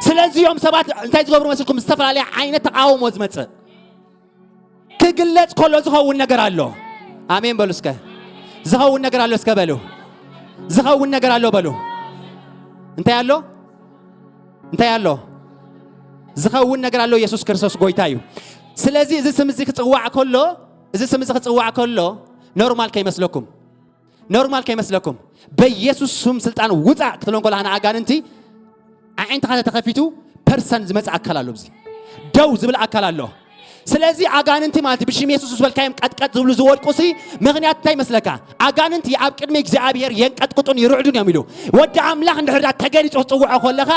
ስለዚ እዮም ሰባት እንታይ ዝገብሩ መስልኩም? ዝተፈላለየ ዓይነት ተቃውሞ ዝመጽእ። ክግለጽ ከሎ ዝኸውን ነገር ኣሎ። ኣሜን በሉ እስከ። ዝኸውን ነገር ኣሎ እስከ በሉ። ዝኸውን ነገር ኣሎ በሉ። እንታይ ኣሎ? እንታይ ኣሎ? ዝኸውን ነገር ኣሎ። የሱስ ክርስቶስ ጎይታ እዩ። ስለዚ እዚ ስም እዚ ክጽዋዕ ከሎ፣ እዚ ስም እዚ ክጽዋዕ ከሎ ኖርማል ከይመስለኩም። ኖርማል ከይመስለኩም። በኢየሱስ ስም ስልጣን ውጻእ ክትብሎም ከለኻ ንኣጋንንቲ ኣዒንትኻ ተተኸፊቱ ፐርሰን ዝመጽእ ኣካል ኣሎ። ኣብዚ ደው ዝብል ኣካል ኣሎ። ስለዚ ኣጋንንቲ ማለት ብሽም የሱስ ዝበልካዮም ቀጥቀጥ ዝብሉ ዝወድቁ ሲ ምኽንያት እንታይ ይመስለካ? ኣጋንንቲ ኣብ ቅድሚ እግዚኣብሔር የንቀጥቅጡን ይርዕዱን እዮም ኢሉ። ወዲ ኣምላኽ እንድሕር ዳ ተገሊጹ ክትጽውዖ ከለኻ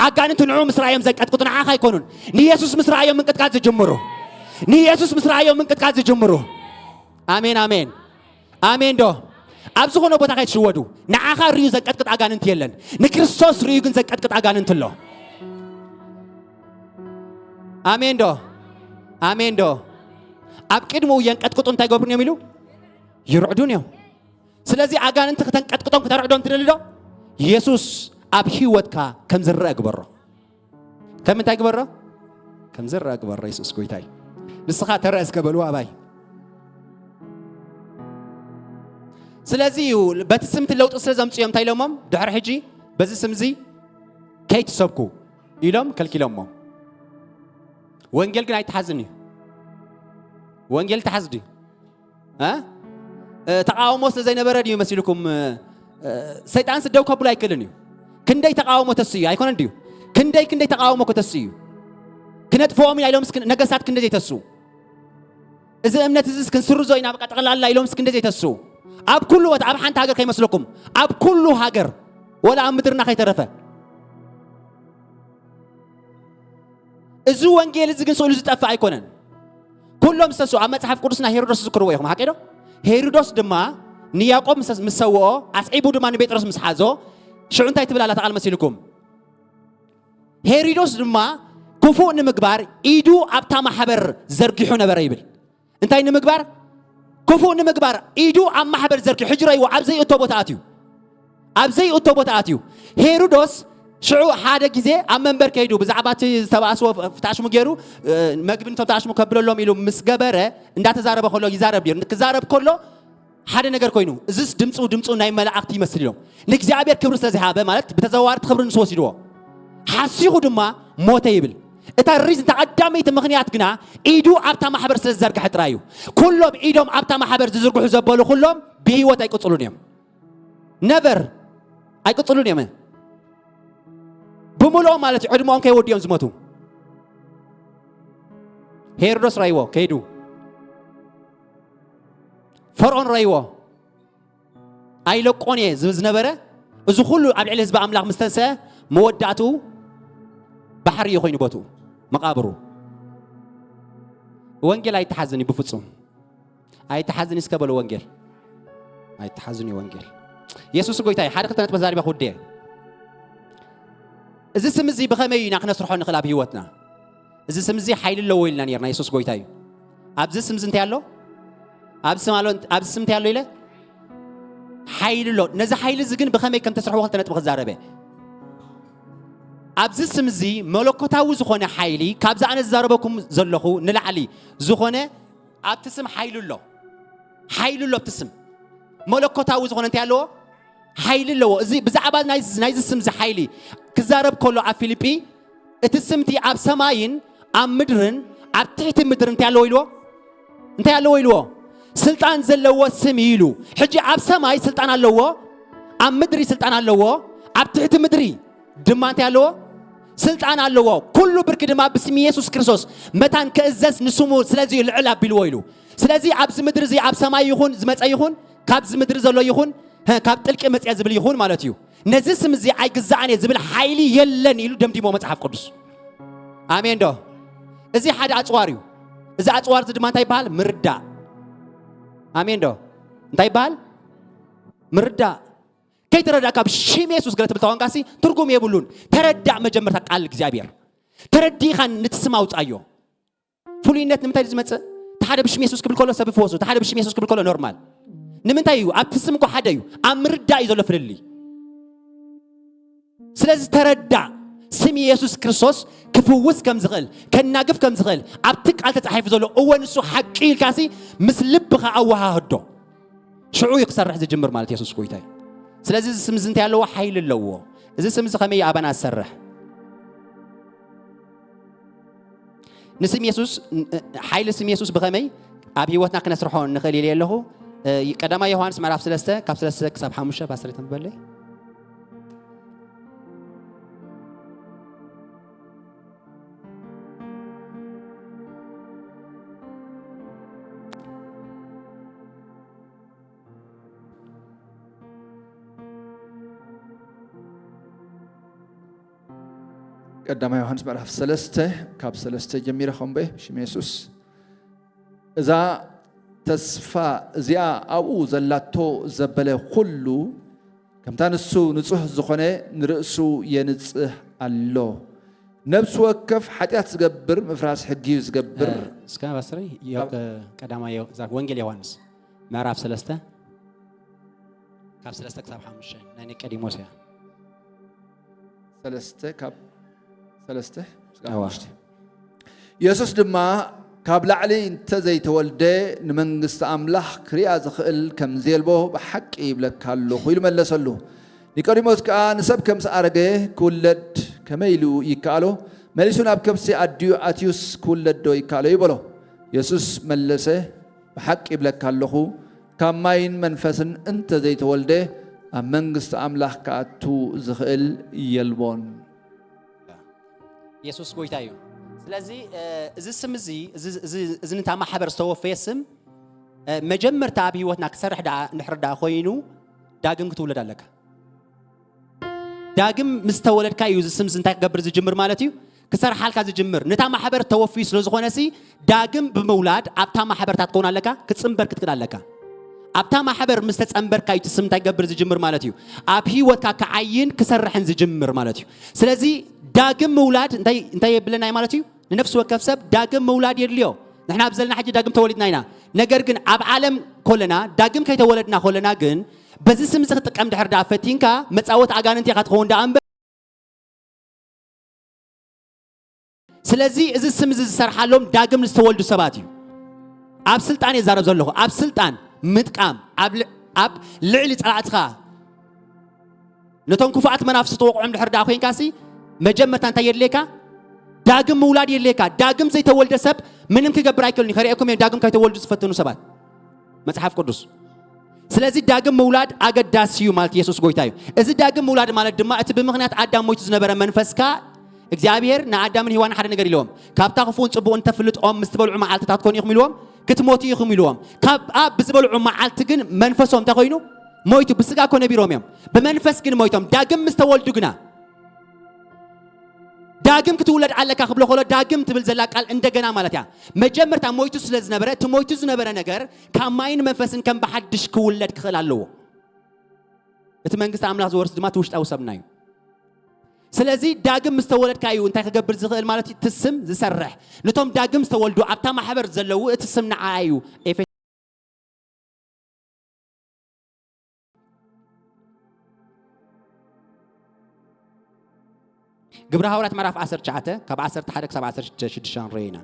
ኣጋንንቲ ንዑ ምስ ረኣዮም ዘንቀጥቅጡ ንዓኻ ኣይኮኑን። ንየሱስ ምስ ረኣዮም ምንቅጥቃጥ ዝጅምሩ። ንየሱስ ምስ ረኣዮም ምንቅጥቃጥ ዝጅምሩ። ኣሜን፣ ኣሜን። ኣሜን ዶ? ኣብ ዝኾነ ቦታ ከይትሽወዱ። ንዓኻ ርእዩ ዘንቀጥቅጥ ኣጋንንቲ የለን። ንክርስቶስ ርእዩ ግን ዘንቀጥቅጥ ኣጋንንቲ ኣሎ። ኣሜን ዶ? ኣሜን ዶ? ኣብ ቅድሚኡ የንቀጥቅጡ እንታይ ገብሩን እዮም ኢሉ? ይርዕዱን እዮም። ስለዚ ኣጋንንቲ ከተንቀጥቅጦም ከተርዕዶም ትደሊ ዶ? የሱስ ኣብ ህይወትካ ከም ዝረአ ግበሮ። ከም እንታይ ግበሮ? ከም ዝረአ ግበሮ። የሱስ ጎይታ እዩ። ንስኻ ተረአ እስከ በልዎ ኣባይ። ስለዚ እዩ በቲ ስምቲ ለውጢ ስለ ዘምጽኡ እዮም እንታይ ኢሎሞም? ድሕሪ ሕጂ በዚ ስም እዚ ከይትሰብኩ ኢሎም ከልኪሎሞም። ወንጌል ግን ኣይተሓዝን እዩ። ወንጌል ተሓዝ ድዩ? እ? እ፣ ተቃውሞ ስለ ዘይነበረ ድዩ መሲልኩም? እ፣ እ፣ ሰይጣን ስደው ከብሎ ኣይክእልን እዩ። ክንደይ ተቃውሞ ተስኡ ኣይኮነን ድዩ? ክንደይ፣ ክንደይ ተቃውሞ ከተስኡ እዩ። ክነጥፍኦም ኢና ኢሎም እስኪ ነገስታት ክንደይ ዘይተስኡ። እዚ እምነት እዚ ክንስርዞ ኢና በቃ ጠቕላላ ኢሎም እስኪ ክንደይ ዘይተስኡ። ኣብ ኩሉ ቦታ፣ ኣብ ሓንቲ ሃገር ከይመስለኩም፣ ኣብ ኩሉ ሃገር፣ ወላ ኣብ ምድርና ከይተረፈ። እዚ ወንጌል እዚ ግን ስእሉ ዝጠፍእ ኣይኮነን። ኩሎም ዝተስኡ ኣብ መጽሓፍ ቅዱስና ሄሮዶስ ዝዝክርዎ ኢኹም፣ ሓቂ ዶ? ሄሮዶስ ድማ ንያዕቆብ ምስ፣ ምስ ሰውኦ፣ ኣስዒቡ ድማ ንጴጥሮስ ምስ ሓዞ፣ ሽዑ እንታይ ትብል ኣላ እታ ቃል መሲልኩም? ሄሮዶስ ድማ ክፉእ ንምግባር ኢዱ ኣብታ ማሕበር ዘርጊሑ ነበረ ይብል። እንታይ ንምግባር? ክፉእ ንምግባር ኢዱ ኣብ ማሕበር ዘርጊሑ። ሕጂ ረእይዎ፣ ኣብ ዘይእቶ ቦታ ኣትዩ። ኣብ ዘይእቶ ቦታ ኣትዩ። ሄሮዶስ ሽዑ ሓደ ግዜ ኣብ መንበር ከይዱ ብዛዕባ እቲ ዝተባእስዎ ፍታሽሙ ገይሩ፣ እ፣ መግቢ ንቶም ፍታሽሙ ከብለሎም ኢሉ ምስ ገበረ፣ እንዳተዛረበ ከሎ ይዛረብ ነይሩ። ክዛረብ ከሎ ሓደ ነገር ኮይኑ፣ እዝስ ድምፁ፣ ድምፁ ናይ መላእኽቲ ይመስል ኢሎም። ንእግዚኣብሔር ክብሪ ስለ ዝሃበ፣ ማለት ብተዘዋዋሪ እቲ ክብሪ ንሱ ወሲድዎ። ሓሲኹ ድማ ሞተ ይብል። እታ ሪዝን፣ እታ ቀዳመይቲ ምኽንያት ግና ኢዱ ኣብታ ማሕበር ስለ ዝዘርግሐ ጥራይ እዩ። ኩሎም ኢዶም ኣብታ ማሕበር ዝዝርግሑ ዘበሉ ኩሎም ብህይወት ኣይቅጽሉን እዮም። ነቨር ኣይቅጽሉን እዮም። ብምልኦም ማለት እዩ፣ ዕድመኦም ከይወዱ እዮም ዝሞቱ። ሄሮዶስ ረይዎ ከይዱ። ፈርዖን ረይዎ። ኣይለቆን እየ ዝብል ዝነበረ፣ እዚ ኩሉ ኣብ ልዕሊ ህዝቢ ኣምላኽ ምስ ተንስአ፣ መወዳእትኡ ባሕሪ እዩ ኮይኑ ቦትኡ፣ መቓብሩ። ወንጌል ኣይተሓዝን እዩ ብፍጹም። ኣይተሓዝን እስከ በሉ ወንጌል። ኣይተሓዝን እዩ ወንጌል። የሱስ ጎይታ እዩ። ሓደ ክልተ ነጥቢ ተዛሪበ ክውድእ እየ። እዚ ስም እዚ ብኸመይ ኢና ክነስርሖ ንኽእል ኣብ ህይወትና? እዚ ስም እዚ ሓይሊ ኣለዎ ኢልና ነርና፣ የሱስ ጎይታ እዩ። ኣብዚ ስም እዚ እንታይ ኣሎ? ኣብዚ ስም ኣሎ፣ ኣብዚ ስም እንታይ ኣሎ ኢለ? ሓይሊ ኣሎ። ነዚ ሓይሊ እዚ ግን ብኸመይ ከም ተስርሕዎ ክልተ ነጥቢ ክዛረበ። ኣብዚ ስም እዚ መለኮታዊ ዝኾነ ሓይሊ፣ ካብዚ ኣነ ዝዛረበኩም ዘለኹ ንላዕሊ ዝኾነ ኣብቲ ስም ሓይሊ ኣሎ። ሓይሊ ኣሎ ኣብቲ ስም። መለኮታዊ ዝኾነ እንታይ ኣለዎ? ሓይሊ ኣለዎ። እዚ ብዛዕባ ናይ፣ ናይዚ ስም እዚ ሓይሊ ክዛረብ ከሎ ኣብ ፊልጲ፣ እቲ ስምቲ ኣብ ሰማይን ኣብ ምድርን ኣብ ትሕቲ ምድርን እንታይ ኣለዎ ኢልዎ? እንታይ ኣለዎ ኢልዎ? ስልጣን ዘለዎ ስም እዩ ኢሉ። ሕጂ ኣብ ሰማይ ስልጣን ኣለዎ፣ ኣብ ምድሪ ስልጣን ኣለዎ፣ ኣብ ትሕቲ ምድሪ ድማ እንታይ ኣለዎ? ስልጣን ኣለዎ። ኩሉ ብርኪ ድማ ብስም የሱስ ክርስቶስ መታን ክእዘዝ ንስሙ ስለዚ እዩ ልዕል ኣቢልዎ ኢሉ። ስለዚ ኣብዚ ምድሪ እዚ ኣብ ሰማይ ይኹን ዝመጸ ይኹን ካብዚ ምድሪ ዘሎ ይኹን፣ ሀ፣ ካብ ጥልቂ መጽያ ዝብል ይኹን ማለት እዩ። ነዚ ስም እዚ ኣይግዛእን እየ ዝብል ሓይሊ የለን ኢሉ ደምዲሞ መጽሓፍ ቅዱስ። ኣሜን ዶ? እዚ ሓደ ኣጽዋር እዩ። እዚ ኣጽዋር እዚ ድማ እንታይ ይበሃል? ምርዳእ። ኣሜን ዶ? እንታይ ይበሃል? ምርዳእ። ከይተረዳእካ ብሽም የሱስ ገለ ትብል ተኾንካሲ ትርጉም የብሉን። ተረዳእ መጀመርታ ቃል እግዚኣብሔር። ተረዲእኻ ነቲ ስም ኣውጻዮ። ፍሉይነት ንምንታይ እዩ ዝመጽእ? እቲ ሓደ ብሽም የሱስ ክብል ከሎ ሰብ ይፍወሱ፣ እቲ ሓደ ብሽም የሱስ ክብል ከሎ ኖርማል። ንምንታይ እዩ? ኣብቲ ስም እኮ ሓደ እዩ። ኣብ ምርዳእ እዩ ዘሎ ፍልልይ። ስለዚ ተረዳእ፣ ስም የሱስ ክርስቶስ ክፍውስ ከም ዝኽእል፣ ከናግፍ ከም ዝኽእል፣ ኣብቲ ቃል ተጻሒፉ ዘሎ እወ ንሱ ሓቂ ኢልካሲ ምስ ልብኻ ኣወሃህዶ። ሽዑ እዩ ክሰርሕ ዝጅምር ማለት የሱስ ጎይታ እዩ። ስለዚ እዚ ስም እዚ እንታይ ኣለዎ? ሓይሊ ኣለዎ። እዚ ስም እዚ ከመይ እዩ ኣባና ዝሰርሕ? ንስም የሱስ፣ ን-፣ ሓይሊ ስም የሱስ ብኸመይ ኣብ ህይወትና ክነስርሖ ንኽእል ኢለ ኣለኹ። እ፣ ቀዳማይ ዮሃንስ ምዕራፍ ሰለስተ ካብ ሰለስተ ክሳብ ሓሙሽተ ፓስተር ተንብበለይ። ቀዳማይ ዮሃንስ ምዕራፍ ሰለስተ ካብ ሰለስተ ጀሚረ ከንብበ ብሽም የሱስ። እዛ ተስፋ እዚኣ ኣብኡ ዘላቶ ዘበለ ኩሉ፣ ከምታ ንሱ ንጹህ ዝኾነ ንርእሱ የንጽህ ኣሎ። ነፍሲ ወከፍ ሓጢኣት ዝገብር ምፍራስ ሕጊ እዩ ዝገብር። እ፣ እስከ ባስረይ፣ ዮ-፣ ኣብ እ፣ ቀዳማይ ዮ-፣ እዛ ወንጌል ዮሃንስ ምዕራፍ ሰለስተ ካብ ሰለስተ ክሳብ ሓሙሽተ ናይ ኒቆዲሞስ እያ። ሰለስተ ካብ ሰለስተ ክሳብ እዋ። ሓሙሽተ። የሱስ ድማ፣ "ካብ ላዕሊ እንተ ዘይተወልደ ንመንግስቲ ኣምላኽ ክሪኣ ዝኽእል ከም ዘየልቦ ብሓቂ ይብለካ ኣለኹ" ኢሉ መለሰሉ። ኒቆዲሞስ ከኣ፣ "ንሰብ ከም ዝኣረገ ክውለድ ከመይ ኢሉ ይከኣሎ? መሊሱ ናብ ከብሲ ኣዲኡ ኣትዩስ ክውለድ ዶ ይከኣሎ?" ይበሎ። የሱስ መለሰ፣ "ብሓቂ ይብለካ ኣለኹ፣ ካብ ማይን መንፈስን እንተ ዘይተወልደ ኣብ መንግስቲ ኣምላኽ ክኣቱ ዝኽእል የልቦን።" የሱስ ጎይታ እዩ። ስለዚ፣ እ፣ እዚ ስም እዚ፣ እዚ፣ እዚ፣ እዚ ነታ ማሕበር ዝተወፈየ ስም መጀመርታ ኣብ ህይወትና ክሰርሕ ደኣ እንድሕር ደኣ ኮይኑ ዳግም ክትውለድ ኣለካ። ዳግም ምስ ተወለድካ እዩ እዚ ስም እዚ እንታይ ክገብር ዝጅምር ማለት እዩ? ክሰርሓልካ ዝጅምር። ነታ ማሕበር ተወፍዩ ስለ ዝኾነ ሲ ዳግም ብምውላድ ኣብታ ማሕበር እንታይ ክትከውን ኣለካ? ክትጽንበር ክትክእል ኣለካ። ኣብታ ማሕበር ምስ ተጸንበርካ እዩ እቲ ስም እንታይ ክገብር ዝጅምር ማለት እዩ? ኣብ ህይወትካ ክዓይን ክሰርሕን ዝጅምር ማለት እዩ። ስለዚ ዳግም ምውላድ እንታይ እንታይ የብለና እዩ ማለት እዩ? ንነፍሲ ወከፍ ሰብ ዳግም ምውላድ የድልዮ። ንሕና ኣብ ዘለና ሕጂ ዳግም ተወሊድና ኢና። ነገር ግን ኣብ ዓለም ኮለና ዳግም ከይተወለድና ኮለና ግን በዚ ስም እዚ ክትጥቀም ድሕር ደኣ ፈቲንካ መጻወት ኣጋንንቲ ኢኻ ትኸውን ደኣ እምበር ስለዚ እዚ ስም እዚ ዝሰርሓሎም ዳግም ዝተወልዱ ሰባት እዩ። ኣብ ስልጣን እየ ዛረብ ዘለኹ። ኣብ ስልጣን ምጥቃም ኣብ ል- ኣብ ልዕሊ ጸላእትኻ ነቶም ክፉኣት መናፍስቲ ትወቕዖም ድሕር ደኣ ኮይንካሲ መጀመርታ እንታይ የድልየካ? ዳግም ምውላድ የድልየካ። ዳግም ዘይተወልደ ሰብ ምንም ክገብር ኣይክእልን እዩ። ከርእየኩም እዮም ዳግም ከይተወልዱ ዝፈተኑ ሰባት መጽሓፍ ቅዱስ። ስለዚ ዳግም ምውላድ ኣገዳሲ እዩ ማለት የሱስ ጎይታ እዩ። እዚ ዳግም ምውላድ ማለት ድማ እቲ ብምኽንያት ኣዳም ሞይቱ ዝነበረ መንፈስካ እግዚኣብሔር ንኣዳምን ሄዋን ሓደ ነገር ኢልዎም፣ ካብታ ክፉእን ጽቡቕን ተፍልጥ ኦም ምስ ትበልዑ መዓልትታት ኮን ኢኹም ኢልዎም፣ ክትሞቱ ኢኹም ኢልዎም። ካብ ኣብ ብዝበልዑ መዓልቲ ግን መንፈሶም እንታይ ኮይኑ? ሞይቱ። ብስጋ ኮ ነቢሮም እዮም፣ ብመንፈስ ግን ሞይቶም። ዳግም ምስ ተወልዱ ግና ዳግም ክትውለድ ኣለካ ክብሎ ከሎ ዳግም ትብል ዘላ ቃል እንደገና ማለት እያ። መጀመርታ ሞይቱ ስለ ዝነበረ እቲ ሞይቱ ዝነበረ ነገር ካብ ማይን መንፈስን ከም ብሓድሽ ክውለድ ክኽእል ኣለዎ። እቲ መንግስቲ ኣምላኽ ዝወርስ ድማ እቲ ውሽጣዊ ሰብና እዩ። ስለዚ ዳግም ምስ ተወለድካ እዩ እንታይ ክገብር ዝኽእል ማለት እዩ? እቲ ስም ዝሰርሕ። ነቶም ዳግም ዝተወልዱ ኣብታ ማሕበር ዘለዉ እቲ ስም ንዓ እዩ። ኤፌ- ግብረ ሃዋርያት ምዕራፍ ዓሰርተ ትሽዓተ ካብ ዓሰርተ ሓደ ክሳብ ዓሰርተ ሽዱሽተ ንርኢ ኢና።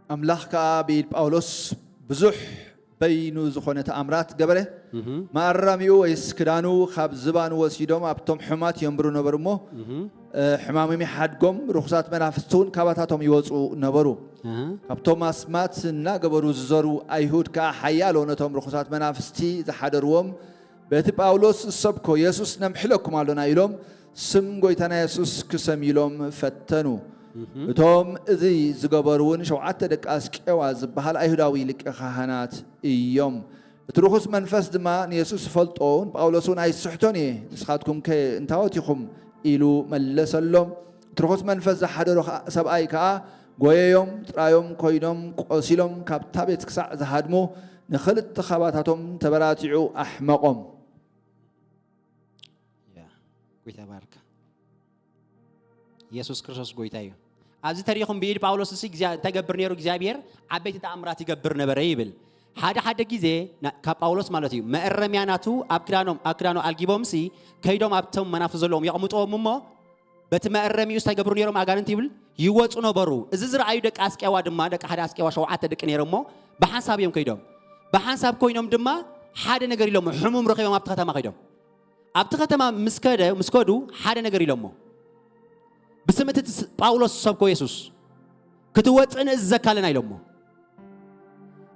ኣምላኽ ከኣ ብኢድ ጳውሎስ ብዙሕ በይኑ ዝኾነ ተኣምራት ገበረ። መኣረሚኡ ወይስ ክዳኑ ካብ ዝባኑ ወሲዶም ኣብቶም ሕማት የንብሩ ነበሩ እሞ፣ እ፣ ሕማሞም ይሓድጎም፣ ርኹሳት መናፍስቲ እውን ካባታቶም ይወፁ ነበሩ። ካብቶም ኣስማት እናገበሩ ዝዞሩ ኣይሁድ ከኣ ሓያሎ ነቶም ርኹሳት መናፍስቲ ዝሓደርዎም በቲ ጳውሎስ ዝሰብኮ የሱስ ነምሕለኩም ኣሎና ኢሎም ስም ጎይታና የሱስ ክሰምይሎም ፈተኑ። እቶም እዚ ዝገበሩ እውን ሸውዓተ ደቂ ኣስቄዋ ዝበሃል ኣይሁዳዊ ሊቀ ካህናት እዮም። እቲ ርኹስ መንፈስ ድማ ንየሱስ ይፈልጦ፣ ንጳውሎስ እውን ኣይስሕቶን እየ፣ ንስኻትኩም ከ እንታወት ኢኹም? ኢሉ መለሰሎም። እቲ ርኹስ መንፈስ ዝሓደሮ ኸኣ- ሰብኣይ ከኣ ጎየዮም፣ ጥራዮም ኮይኖም ቆሲሎም ካብታ ቤት ክሳዕ ዝሃድሙ ንኽልተ ኻባታቶም ተበራቲዑ ኣሕመቖም። ያ፣ ጎይታ ይባርካ። ኢየሱስ ክርስቶስ ጎይታ እዩ። ኣብዚ ተሪኹም ብኢድ ጳውሎስ እሲ እግዚኣብ- እንታይ ገብር ነይሩ እግዚኣብሔር? ዓበይቲ ተኣምራት ይገብር ነበረ ይብል። ሓደ ሓደ ግዜ ና- ካብ ጳውሎስ ማለት እዩ መእረምያ ናቱ ኣብ ክዳኖም ኣብ ክዳኑ ኣልጊቦም ሲ ከይዶም ኣብቶም መናፍስቲ ዘለዎም የቕምጥዎም እሞ በቲ መእረሚኡ እንታይ ገብሩ ነይሮም ኣጋንንቲ ይብል ይወፁ ነበሩ። እዚ ዝረኣዩ ደቂ ኣስቄዋ ድማ ደቂ ሓደ ኣስቄዋ ሸውዓተ ደቂ ነይሮም እሞ ብሓንሳብ እዮም ከይዶም። ብሓንሳብ ኮይኖም ድማ ሓደ ነገር ኢሎም ሕሙም ረኺቦም ኣብቲ ከተማ ከይዶም ኣብቲ ከተማ ምስ ከደ ምስ ከዱ ሓደ ነገር ኢሎሞ ብስም እቲ ትስ- ጳውሎስ ዝሰብኮ የሱስ ክትወፅእ ንእዝዘካ ኣለና ኢሎሞ።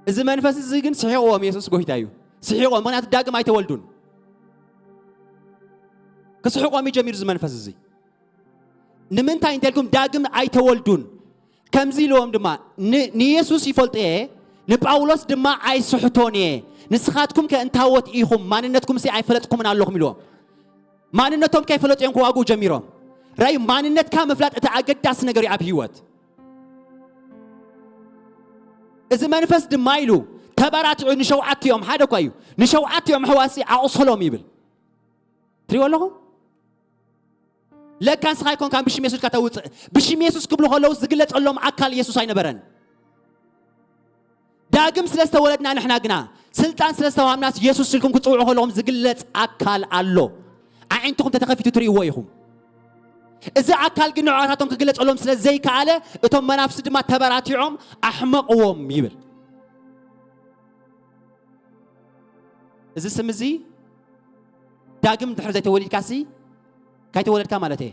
እዚ መንፈስ እዚ ግን ስሒቕዎም የሱስ ጎይታ እዩ። ስሒቕዎም ምክንያቱ ዳግም ኣይተወልዱን። ክስሕቖም እዩ ጀሚሩ እዚ መንፈስ እዚ። ንምንታይ እንተልኩም ዳግም ኣይተወልዱን። ከምዚ ኢልዎም ድማ ን- ንየሱስ ይፈልጦ እየ ንጳውሎስ ድማ ኣይስሕቶን እየ። ንስኻትኩም ከ እንታወት ኢኹም? ማንነትኩም ሲ ኣይፈለጥኩምን ኣለኹም ኢልዎም። ማንነቶም ከይፈለጡ እዮም ክዋግኡ ጀሚሮም። ራይ ማንነትካ ምፍላጥ እቲ ኣገዳሲ ነገር እዩ ኣብ ህይወት። እዚ መንፈስ ድማ ኢሉ ተበራትዑ ንሸውዓቲኦም ሓደ እኳ እዩ ንሸውዓቲኦም ኣሕዋሲ ኣቑሰሎም ይብል። ትሪእዎ ኣለኹም? ለካ ንስኻ ኣይኮንካን ብሽም የሱስ ኢልካ ተውፅእ። ብሽም የሱስ ክብሉ ከለውስ ዝግለፀሎም ኣካል የሱስ ኣይነበረን። ዳግም ስለ ዝተወለድና ንሕና ግና ስልጣን ስለ ዝተዋሃብናስ የሱስ ኢልኩም ክትፅውዑ ከለኹም ዝግለፅ ኣካል ኣሎ። ኣዒንትኹም ተተኸፊቱ ትርእይዎ ኢኹም። እዚ ኣካል ግን ንዕዖታቶም ክግለፀሎም ስለ ዘይከኣለ እቶም መናፍስቲ ድማ ተበራቲዖም ኣሕመቕዎም ይብል። እዚ ስም እዚ ዳግም ድሕር ዘይተወሊድካ ሲ ካይተወለድካ ማለት እየ።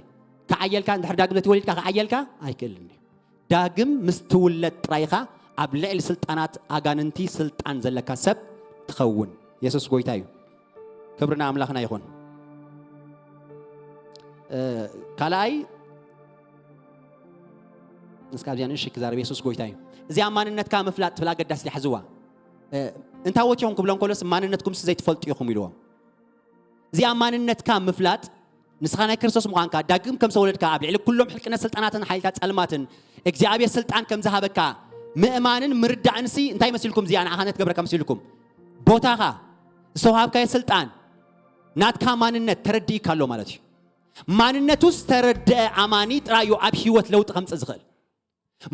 ክዓየልካ ድሕር ዳግም ዘይተወሊድካ ክዓየልካ ኣይክእልን እዩ። ዳግም ምስ ትውለድ ጥራይ ኢኻ ኣብ ልዕሊ ስልጣናት ኣጋንንቲ ስልጣን ዘለካ ሰብ ትኸውን። የሱስ ጎይታ እዩ። ክብሪ ንኣምላኽና ይኹን። እ፣ ካልኣይ እስካ ኣብዚኣ ንእሽተይ ክዛረብ። የሱስ ጎይታ እዩ። እዚኣ ማንነትካ ምፍላጥ ትብል ኣገዳሲት እያ፣ ሓዝዋ። እ፣ እንታዎት ኢኹም ክብሎም ከሎስ፣ ማንነትኩምስ ዘይትፈልጡ ኢኹም ኢልዎም። እዚኣ ማንነትካ ምፍላጥ፣ ንስኻ ናይ ክርስቶስ ምዃንካ፣ ዳግም ከም ዝተወለድካ፣ ኣብ ልዕሊ ኩሎም ሕልቅነት ስልጣናትን ሓይልታት ጸልማትን እግዚኣብሔር ስልጣን ከም ዝሃበካ ምእማንን ምርዳእንሲ እንታይ መሲልኩም? እዚኣ ንዓኻ እንታይ ትገብረካ መሲልኩም? ቦታኻ፣ ዝተዋሃብካዮ ስልጣን፣ ናትካ ማንነት ተረዲእካ ኣሎ ማለት እዩ። ማንነቱ ዝተረድአ ኣማኒ ጥራይ እዩ ኣብ ህይወት ለውጢ ከምጽእ ዝኽእል።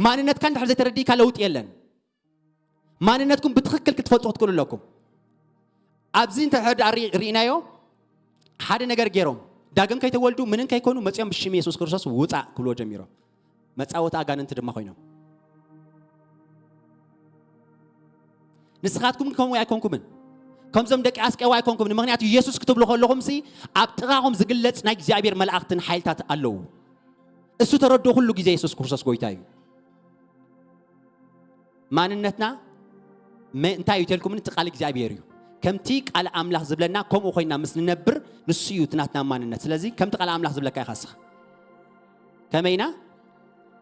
ማንነትካ እንድሕር ዘይተረዲእካ ለውጢ የለን። ማንነትኩም ብትኽክል ክትፈልጡ ክትክእሉ ኣለኩም። ኣብዚ እንተ ሕድ ኣሪ-፣ ርኢናዮ፣ ሓደ ነገር ገይሮም፣ ዳግም ከይተወልዱ፣ ምንን ከይኮኑ፣ መጺኦም ብሽም የሱስ ክርስቶስ ውጻእ ክብልዎ ጀሚሮም። መጻወቲ ኣጋንንቲ ድማ ኮይኖም። ንስኻትኩም ከምኡ ኣይኮንኩምን። ከምዞም ደቂ ኣስቄዋ ኣይኮንኩምን። ምኽንያቱ የሱስ ክትብሉ ከለኹምሲ፣ ኣብ ጥቓኹም ዝግለጽ ናይ እግዚኣብሔር መላእኽትን ሓይልታት ኣለዉ። እሱ ተረድኡ ኩሉ ግዜ የሱስ ክርስቶስ ጎይታ እዩ። ማንነትና መ-፣ እንታይ እዩ ተልኩምን? እቲ ቃል እግዚኣብሔር እዩ። ከምቲ ቃል ኣምላኽ ዝብለና ከምኡ ኮይና ምስ ንነብር፣ ንሱ እዩ እቲ ናትና ማንነት። ስለዚ ከምቲ ቃል ኣምላኽ ዝብለካ ኢኻ እስኻ። ከመይና?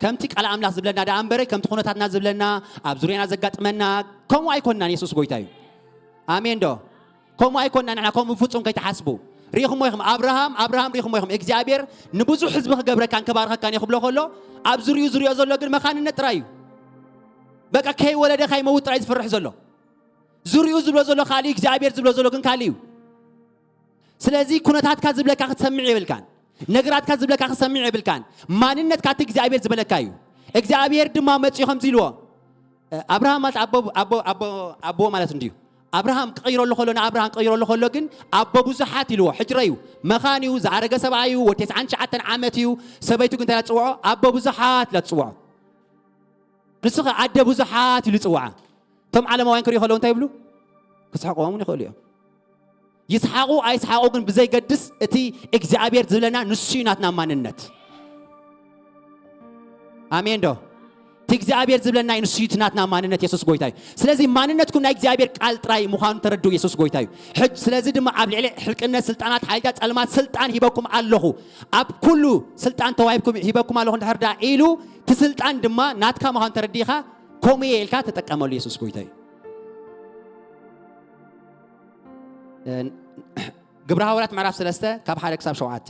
ከምቲ ቃል ኣምላኽ ዝብለና ደኣ እምበረ፣ ከምቲ ኩነታትና ዝብለና፣ ኣብ ዙርያና ዘጋጥመና፣ ከምኡ ኣይኮንናን። የሱስ ጎይታ እዩ። ኣሜን ዶ? ከምኡ ኣይኮንና ንሕና፣ ከምኡ ፍጹም ከይትሓስቡ። ሪኢኹሞ ኢኹም፣ ኣብርሃም፣ ኣብርሃም ሪኢኹሞ ኢኹም። እግዚኣብሔር ንብዙሕ ህዝቢ ክገብረካን ክባርኸካን እዩ ክብሎ ከሎ፣ ኣብ ዙርዩ ዝሪኦ ዘሎ ግን መኻንነት ጥራይ እዩ። በቃ ከይወለደ ካይመውት ጥራይ ዝፍርሕ ዘሎ። ዙርዩ ዝብሎ ዘሎ ካልእ እዩ፣ እግዚኣብሔር ዝብሎ ዘሎ ግን ካልእ እዩ። ስለዚ ኩነታትካ ዝብለካ ክትሰምዕ የብልካን። ነገራትካ ዝብለካ ክትሰምዕ የብልካን። ማንነትካ እቲ እግዚኣብሔር ዝበለካ እዩ። እግዚኣብሔር ድማ መጺኡ ከምዚ ኢልዎ፣ እ፣ ኣብርሃም ማለት ኣቦ፣ ኣቦ፣ ኣቦ፣ ኣቦ ማለት እንድዩ። ኣብርሃም ክቕይረሉ ከሎ፣ ንኣብርሃም ክቕይረሉ ከሎ ግን ኣቦ ብዙሓት ኢልዎ። ሕጂ ረዩ፣ መኻን እዩ፣ ዝኣረገ ሰብኣይ እዩ፣ ወዲ ተስዓን ትሽዓተን ዓመት እዩ። ሰበይቱ ግን እንታይ ኢላ ትጽውዖ? ኣቦ ብዙሓት ኢላ ትጽውዖ። ንሱ ኸ ኣደ ብዙሓት ኢሉ ይጽውዓ። እቶም ዓለማውያን ክርእዩ ከለዉ እንታይ ይብሉ? ክስሕቕዎም እውን ይኽእሉ እዮም። ይስሓቑ ኣይስሓቑ ግን ብዘይገድስ፣ እቲ እግዚኣብሔር ዝብለና ንሱ እዩ ናትና ማንነት። ኣሜን ዶ? እቲ እግዚኣብሔር ዝብለና እዩ፣ ንሱ እዩ እቲ ናትና ማንነት። የሱስ ጎይታ እዩ። ስለዚ ማንነትኩም ናይ እግዚኣብሔር ቃል ጥራይ ምዃኑ ተረድኡ። የሱስ ጎይታ እዩ። ሕጅ-፣ ስለዚ ድማ ኣብ ልዕሊ ሕልቅነት፣ ስልጣናት፣ ሓይልታት ጸልማት ስልጣን ሂበኩም ኣለኹ። ኣብ ኩሉ ስልጣን ተዋሂብኩም፣ ሂበኩም ኣለኹ እንድሕር ደኣ ኢሉ፣ እቲ ስልጣን ድማ ናትካ ምዃኑ ተረዲእኻ፣ ከምኡ እየ ኢልካ ተጠቀመሉ። የሱስ ጎይታ እዩ። እ፣ ግብረ ሃዋርያት ምዕራፍ ሰለስተ ካብ ሓደ ክሳብ ሸውዓተ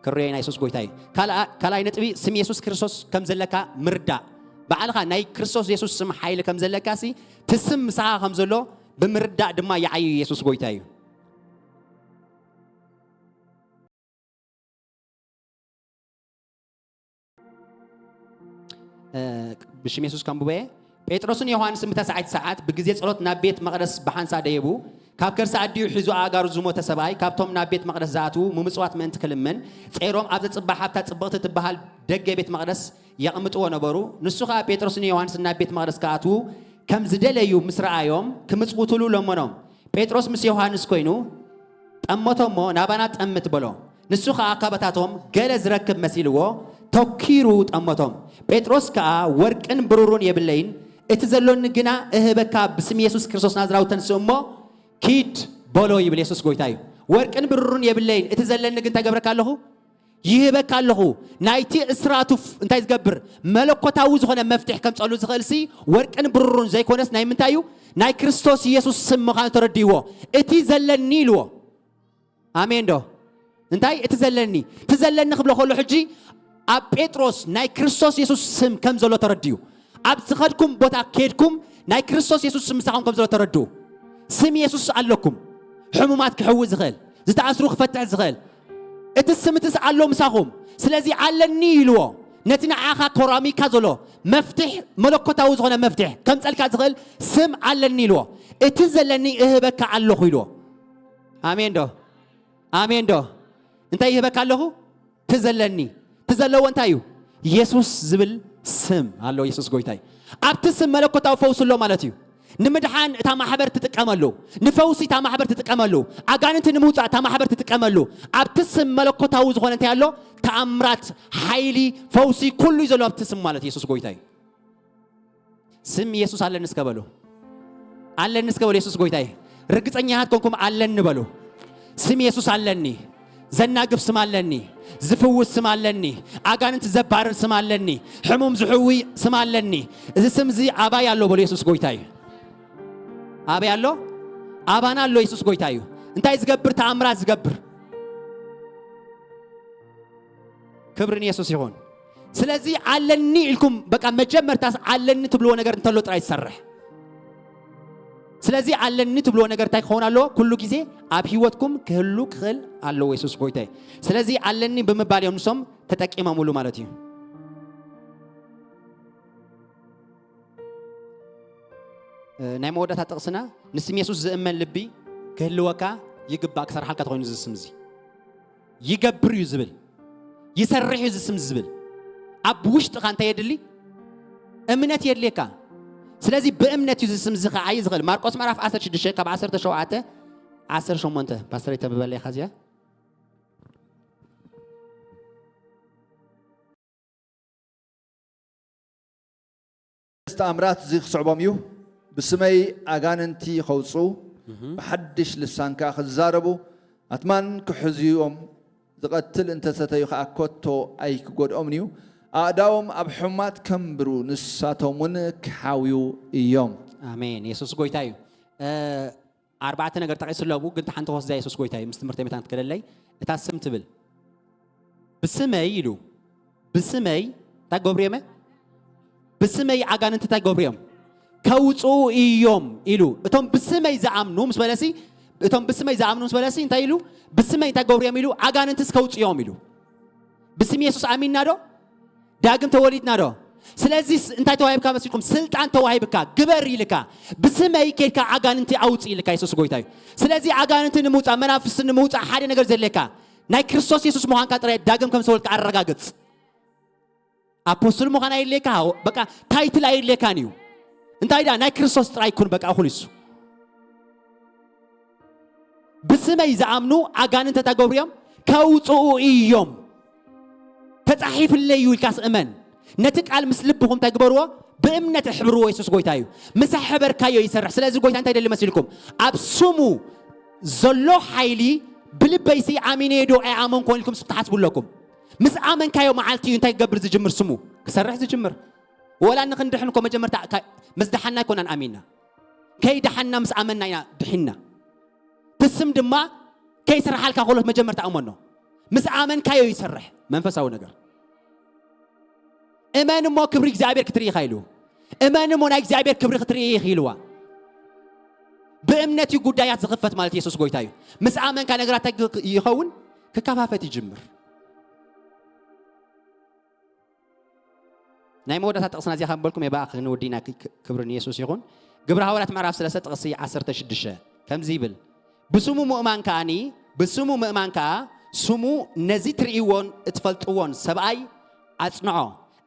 ክርዮ ኢና። የሱስ ጎይታ እዩ። ካልኣ-፣ ካልኣይ ነጥቢ፣ ስም የሱስ ክርስቶስ ከም ዘለካ ምርዳእ። ባዕልኻ ናይ ክርስቶስ የሱስ ስም ሓይሊ ከም ዘለካ ሲ፣ እቲ ስም ምሳኻ ከም ዘሎ ብምርዳእ ድማ ይዓዩ። የሱስ ጎይታ እዩ። እ፣ ብሽም የሱስ ከንብቦ እየ። ጴጥሮስን ዮሃንስን ብተስዓይቲ ሰዓት ብግዜ ጸሎት ናብ ቤት መቕደስ ብሓንሳእ ደየቡ። ካብ ከርሲ ኣዲኡ ሒዙ ኣእጋሩ ዝሞተ ሰብኣይ ካብቶም ናብ ቤት መቕደስ ዝኣትዉ ምምጽዋት ምእንቲ ክልምን ጸይሮም ኣብ ዘጽባ ሃብታ ጽብቕቲ ትበሃል ደገ ቤት መቕደስ የቕምጥዎ ነበሩ። ንሱ ኸኣ ጴጥሮስን ዮሃንስን ናብ ቤት መቕደስ ክኣትዉ ከም ዝደለዩ ምስ ረኣዮም ክምጽውትሉ ለመኖም። ጴጥሮስ ምስ ዮሃንስ ኮይኑ ጠመቶ እሞ ናባና ጠምት በሎ። ንሱ ኸኣ ካባታቶም ገለ ዝረክብ መሲልዎ ተኪሩ ጠመቶም። ጴጥሮስ ከኣ ወርቅን ብሩሩን የብለይን፣ እቲ ዘሎኒ ግና እህበካ፣ ብስም የሱስ ክርስቶስ ናዝራዊ ተንስእ እሞ ኪድ በሎ ይብል። የሱስ ጎይታ እዩ። ወርቅን ብሩሩን የብለይን፣ እቲ ዘለኒ ግን እንታይ ገብረካ ኣለኹ? ይህበካ ኣለኹ። ናይቲ እስራቱ ፍ-፣ እንታይ ዝገብር? መለኮታዊ ዝኾነ መፍትሕ ከምጸሉ ዝኽእል ሲ ወርቅን ብሩሩን ዘይኮነስ ናይ ምንታይ እዩ? ናይ ክርስቶስ የሱስ ስም ምዃኑ ተረድእዎ። እቲ ዘለኒ ኢልዎ። ኣሜን ዶ? እንታይ? እቲ ዘለኒ። እቲ ዘለኒ ክብሎ ከሎ ሕጂ ኣብ ጴጥሮስ ናይ ክርስቶስ የሱስ ስም ከም ዘሎ ተረድዩ። ኣብ ዝኸድኩም ቦታ ኬድኩም ናይ ክርስቶስ የሱስ ስም ምሳኹም ከም ዘሎ ተረድኡ። ስም የሱስ ኣለኩም። ሕሙማት ክሕዊ ዝኽእል፣ ዝተኣስሩ ክፈትሕ ዝኽእል። እቲ ስም እትስ ኣሎ ምሳኹም። ስለዚ ኣለኒ ኢልዎ። ነቲ ንዓኻ ኮራሚካ ዘሎ መፍትሕ፣ መለኮታዊ ዝኾነ መፍትሕ ከምጸልካ ዝኽእል ስም ኣለኒ ኢልዎ። እቲ ዘለኒ እህበካ ኣለኹ ኢልዎ። ኣሜን ዶ? ኣሜን ዶ? እንታይ ይህበካ ኣለኹ? እቲ ዘለኒ። እቲ ዘለዎ እንታይ እዩ? የሱስ ዝብል ስም ኣሎ። የሱስ ጎይታ እዩ። ኣብቲ ስም መለኮታዊ ፈውሲ ኣሎ ማለት እዩ። ንምድሓን እታ ማሕበር ትጥቀመሉ፣ ንፈውሲ እታ ማሕበር ትጥቀመሉ፣ ኣጋንንቲ ንምውጻእ እታ ማሕበር ትጥቀመሉ። ኣብቲ ስም መለኮታዊ ዝኾነ እንታይ ኣሎ? ተኣምራት፣ ሓይሊ፣ ፈውሲ፣ ኩሉ እዩ ዘሎ ኣብቲ ስም ማለት የሱስ ጎይታ እዩ። ስም የሱስ ኣለኒ እስከ በሉ። ኣለኒ እስከ በሉ። የሱስ ጎይታ እዩ። ርግጸኛታት ኮንኩም ኣለኒ በሉ። ስም የሱስ ኣለኒ። ዘናግፍ ስም ኣለኒ፣ ዝፍውስ ስም ኣለኒ፣ ኣጋንንቲ ዘባርር ስም ኣለኒ፣ ሕሙም ዝሕዊ ስም ኣለኒ። እዚ ስም እዚ ኣባይ ኣሎ በሉ፣ የሱስ ጎይታ እዩ። ኣበይ ኣሎ? ኣባና ኣሎ፣ የሱስ ጎይታ እዩ። እንታይ ዝገብር? ተኣምራት ዝገብር። ክብሪ ንየሱስ ይኹን። ስለዚ ኣለኒ ኢልኩም በቃ መጀመርታስ ኣለኒ ትብልዎ ነገር እንተሎ ጥራይ ዝሰርሕ። ስለዚ ኣለኒ ትብልዎ ነገር እንታይ ክኸውን ኣለዎ? ኩሉ ግዜ ኣብ ህይወትኩም ክህሉ ክኽእል ኣለዎ፣ የሱስ ጎይታ እዩ። ስለዚ ኣለኒ ብምባል እዮም ንሶም ተጠቂሞምሉ ማለት እዩ። እ፣ ናይ መወዳእታ ጥቕስና፣ ንስም የሱስ ዝእመን ልቢ ክህልወካ ይግባእ፣ ክሰርሓልካ ተኾይኑ እዚ ስም እዚ። ይገብር እዩ ዝብል፣ ይሰርሕ እዩ እዚ ስም ዝብል። ኣብ ውሽጥኻ እንታይ የድሊ? እምነት የድልየካ። ስለዚ ብእምነት እዩ እዚ ስም እዚ ክዓዪ ዝኽእል። ማርቆስ ምዕራፍ ዓሰርተ ሽዱሽተ ካብ ዓሰርተ ሸውዓተ፣ ዓሰርተ ሸሞንተ፣ ፓስተር ይተንብበለይ ኻዚያ። እዚ ተኣምራት እዚ ክስዕቦም እዩ። ብስመይ ኣጋንንቲ ኸውጽኡ፣ እህ። ብሓድሽ ልሳን ከኣ ክዛረቡ፣ ኣትማን ክሕዝዮም፣ ዝቐትል እንተሰተዩ ኸኣ ኮቶ ኣይክጎድኦምን እዩ። ኣእዳዎም ኣብ ሕማት ከንብሩ፣ ንሳቶም እውን ክሓውዩ እዮም። ኣሜን። የሱስ ጎይታ እዩ። እ፣ ኣርባዕተ ነገር ጠቒሱ ኣለዉ፣ ግን እታ ሓንቲ ክወስዳ የሱስ ጎይታ እዩ። ምስ ትምህርተይ መታን ክትከለለይ፣ እታ ስም ትብል። ብስመይ ኢሉ፣ ብስመይ እንታይ ገብሩ እዮም? ብስመይ ኣጋንንቲ እንታይ ገብሩ እዮም? ከውፅኡ እዮም ኢሉ። እቶም ብስመይ ዝኣምኑ ምስ በለሲ፣ እቶም ብስመይ ዝኣምኑ ምስ በለሲ እንታይ ኢሉ? ብስመይ እንታይ ገብሩ እዮም ኢሉ? ኣጋንንትስ ከውፅኡ እዮም ኢሉ። ብስም የሱስ ኣሚንና ዶ? ዳግም ተወሊድና ዶ? ስለዚ ስ-፣ እንታይ ተዋሂብካ መሲልኩም? ስልጣን ተዋሂብካ፣ ግበር ኢልካ፣ ብስመይ ኬድካ ኣጋንንቲ ኣውጽእ ኢልካ የሱስ ጎይታ እዩ። ስለዚ ኣጋንንቲ ንምውጻእ፣ መናፍስቲ ንምውጻእ ሓደ ነገር ዘድልየካ፣ ናይ ክርስቶስ የሱስ ምዃንካ ጥራይ ዳግም ከም ዝተወልድካ ኣረጋግጽ። ኣፖስትል ምዃን ኣየድልየካ፣ በቃ ታይትል ኣየድልየካን እዩ። እንታይ ደኣ? ናይ ክርስቶስ ጥራይ ኩን፣ በቃ እኹል እሱ። ብስመይ ዝኣምኑ ኣጋንንት እንታይ ገብሩ እዮም? ከውፅኡ እዮም። ተፃሒፍለይ እዩ ኢልካስ እመን። ነቲ ቃል ምስ ልብኹም እንታይ ግበርዎ? ብእምነት ኣሕብርዎ፣ የሱስ ጎይታ እዩ። ምስ ኣሕበርካዮ ይሰርሕ። ስለዚ ጎይታ እንታይ ደሊ መሲልኩም? ኣብ ስሙ ዘሎ ሓይሊ ብልበይሲ ኣሚነዮ ዶ ኣይኣመንኮን ኢልኩም ንስኹም ትሓስቡ ኣለኩም። ምስ ኣመንካዮ መዓልቲ እዩ እንታይ ክገብር ዝጅምር? ስሙ ክሰርሕ ዝጅምር። ወላ ንኽንድሕን እኮ መጀመርታ ካ-፣ ምስ ደሓና ኣይኮናን ኣሚንና። ከይደሓንና ምስ ኣመንና ኢና ድሒንና። እቲ ስም ድማ ከይስርሓልካ ከሎ መጀመርታ እመኖ። ምስ ኣመንካዮ ይሰርሕ መንፈሳዊ ነገር። እመን እሞ ክብሪ እግዚኣብሔር ክትርኢ ኢኻ ኢሉ። እመን እሞ ናይ እግዚኣብሔር ክብሪ ክትርኢ ኢኺ ኢልዋ። ብእምነት እዩ ጉዳያት ዝኽፈት ማለት የሱስ ጎይታ እዩ። ምስ ኣመንካ ነገራት እንታይ ክ-፣ ይኸውን? ክከፋፈት ይጅምር። ናይ መወዳእታ ጥቕስና እዚኣ ከም በልኩም የባእ ክንውዲና ክ-፣ ክ-፣ ክብሪ ንየሱስ ይኹን። ግብረ ሃዋርያት ምዕራፍ ሰለስተ ጥቕሲ ዓሰርተ ሽዱሽተ ከምዚ ይብል፣ ብስሙ ምእማን ከኣኒ፣ ብስሙ ምእማን ከኣ ስሙ ነዚ ትርእይዎን እትፈልጥዎን ሰብኣይ ኣጽንዖ።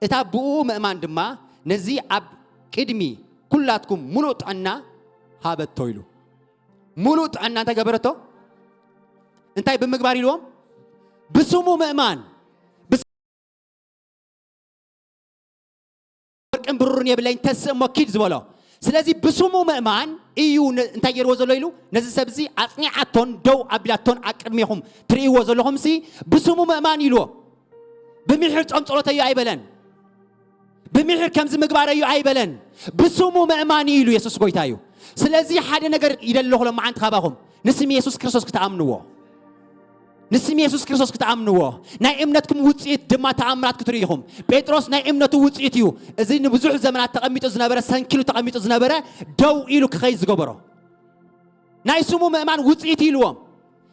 እታ ብእኡ ምእማን ድማ ነዚ ኣብ ቅድሚ ኩላትኩም ምሉእ ጥዕና ሃበቶ ኢሉ። ምሉእ ጥዕና እንታይ ገበረቶ? እንታይ ብምግባር ኢልዎም? ብስሙ ምእማን። ወርቅን ብሩርን የብለይን፣ ተስእ እሞ ኪድ ዝበሎ። ስለዚ ብስሙ ምእማን እዩ ነ-፣ እንታይ ገይርዎ ዘሎ ኢሉ፣ ነዚ ሰብ እዚ ኣጽኒዓቶን ደው ኣቢላቶን ኣብ ቅድሜኹም ትርእይዎ ዘለኹም ሲ ብስሙ ምእማን ኢልዎ። ብምሒር ጾም ጸሎት እዩ ኣይበለን። ብምሒር ከምዚ ምግባር እዩ ኣይበለን። ብስሙ ምእማን እዩ ኢሉ የሱስ ጎይታ እዩ። ስለዚ ሓደ ነገር ይደለኹ ሎማዓንቲ ካባኹም፣ ንስም የሱስ ክርስቶስ ክትኣምንዎ። ንስም የሱስ ክርስቶስ ክትኣምንዎ፣ ናይ እምነትኩም ውጽኢት ድማ ተኣምራት ክትርእዩ ኢኹም። ጴጥሮስ ናይ እምነቱ ውጽኢት እዩ። እዚ ንብዙሕ ዘመናት ተቐሚጡ ዝነበረ፣ ሰንኪሉ ተቐሚጡ ዝነበረ፣ ደው ኢሉ ክኸይድ ዝገበሮ። ናይ ስሙ ምእማን ውጽኢት እዩ ኢልዎም።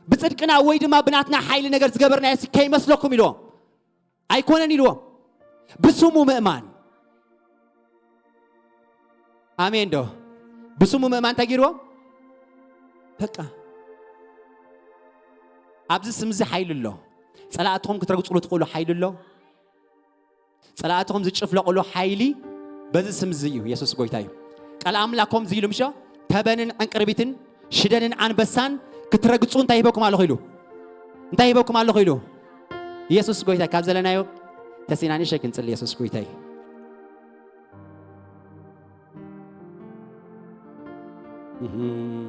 ብጽድቅና ወይ ድማ ብናትና ሓይሊ ነገር ዝገበርናዮ ሲ ከይመስለኩም ኢልዎም። ኣይኮነን ኢልዎም። ብስሙ ምእማን። ኣሜን ዶ? ብስሙ ምእማን እንታይ ገይርዎም? በቃ። ኣብዚ ስም እዚ ሓይሊ ኣሎ። ጸላእትኹም ክትረግጽሉ ትኽእሉ ሓይሊ ኣሎ። ጸላእትኹም ዝጭፍለቑሉ ሓይሊ በዚ ስም እዚ እዩ። የሱስ ጎይታ እዩ። ቃል ኣምላኽ ከምዚ ኢሉ ምሾ፣ ተበንን ዕንቅርቢትን ሽደንን ኣንበሳን ክትረግጹ እንታይ ሂበኩም ኣለኹ ኢሉ? እንታይ ሂበኩም ኣለኹ ኢሉ? የሱስ ጎይታ። ካብ ዘለናዮ ተሲናኒ ሸክ እንጽሊ። የሱስ ጎይታ እዩ። እህ።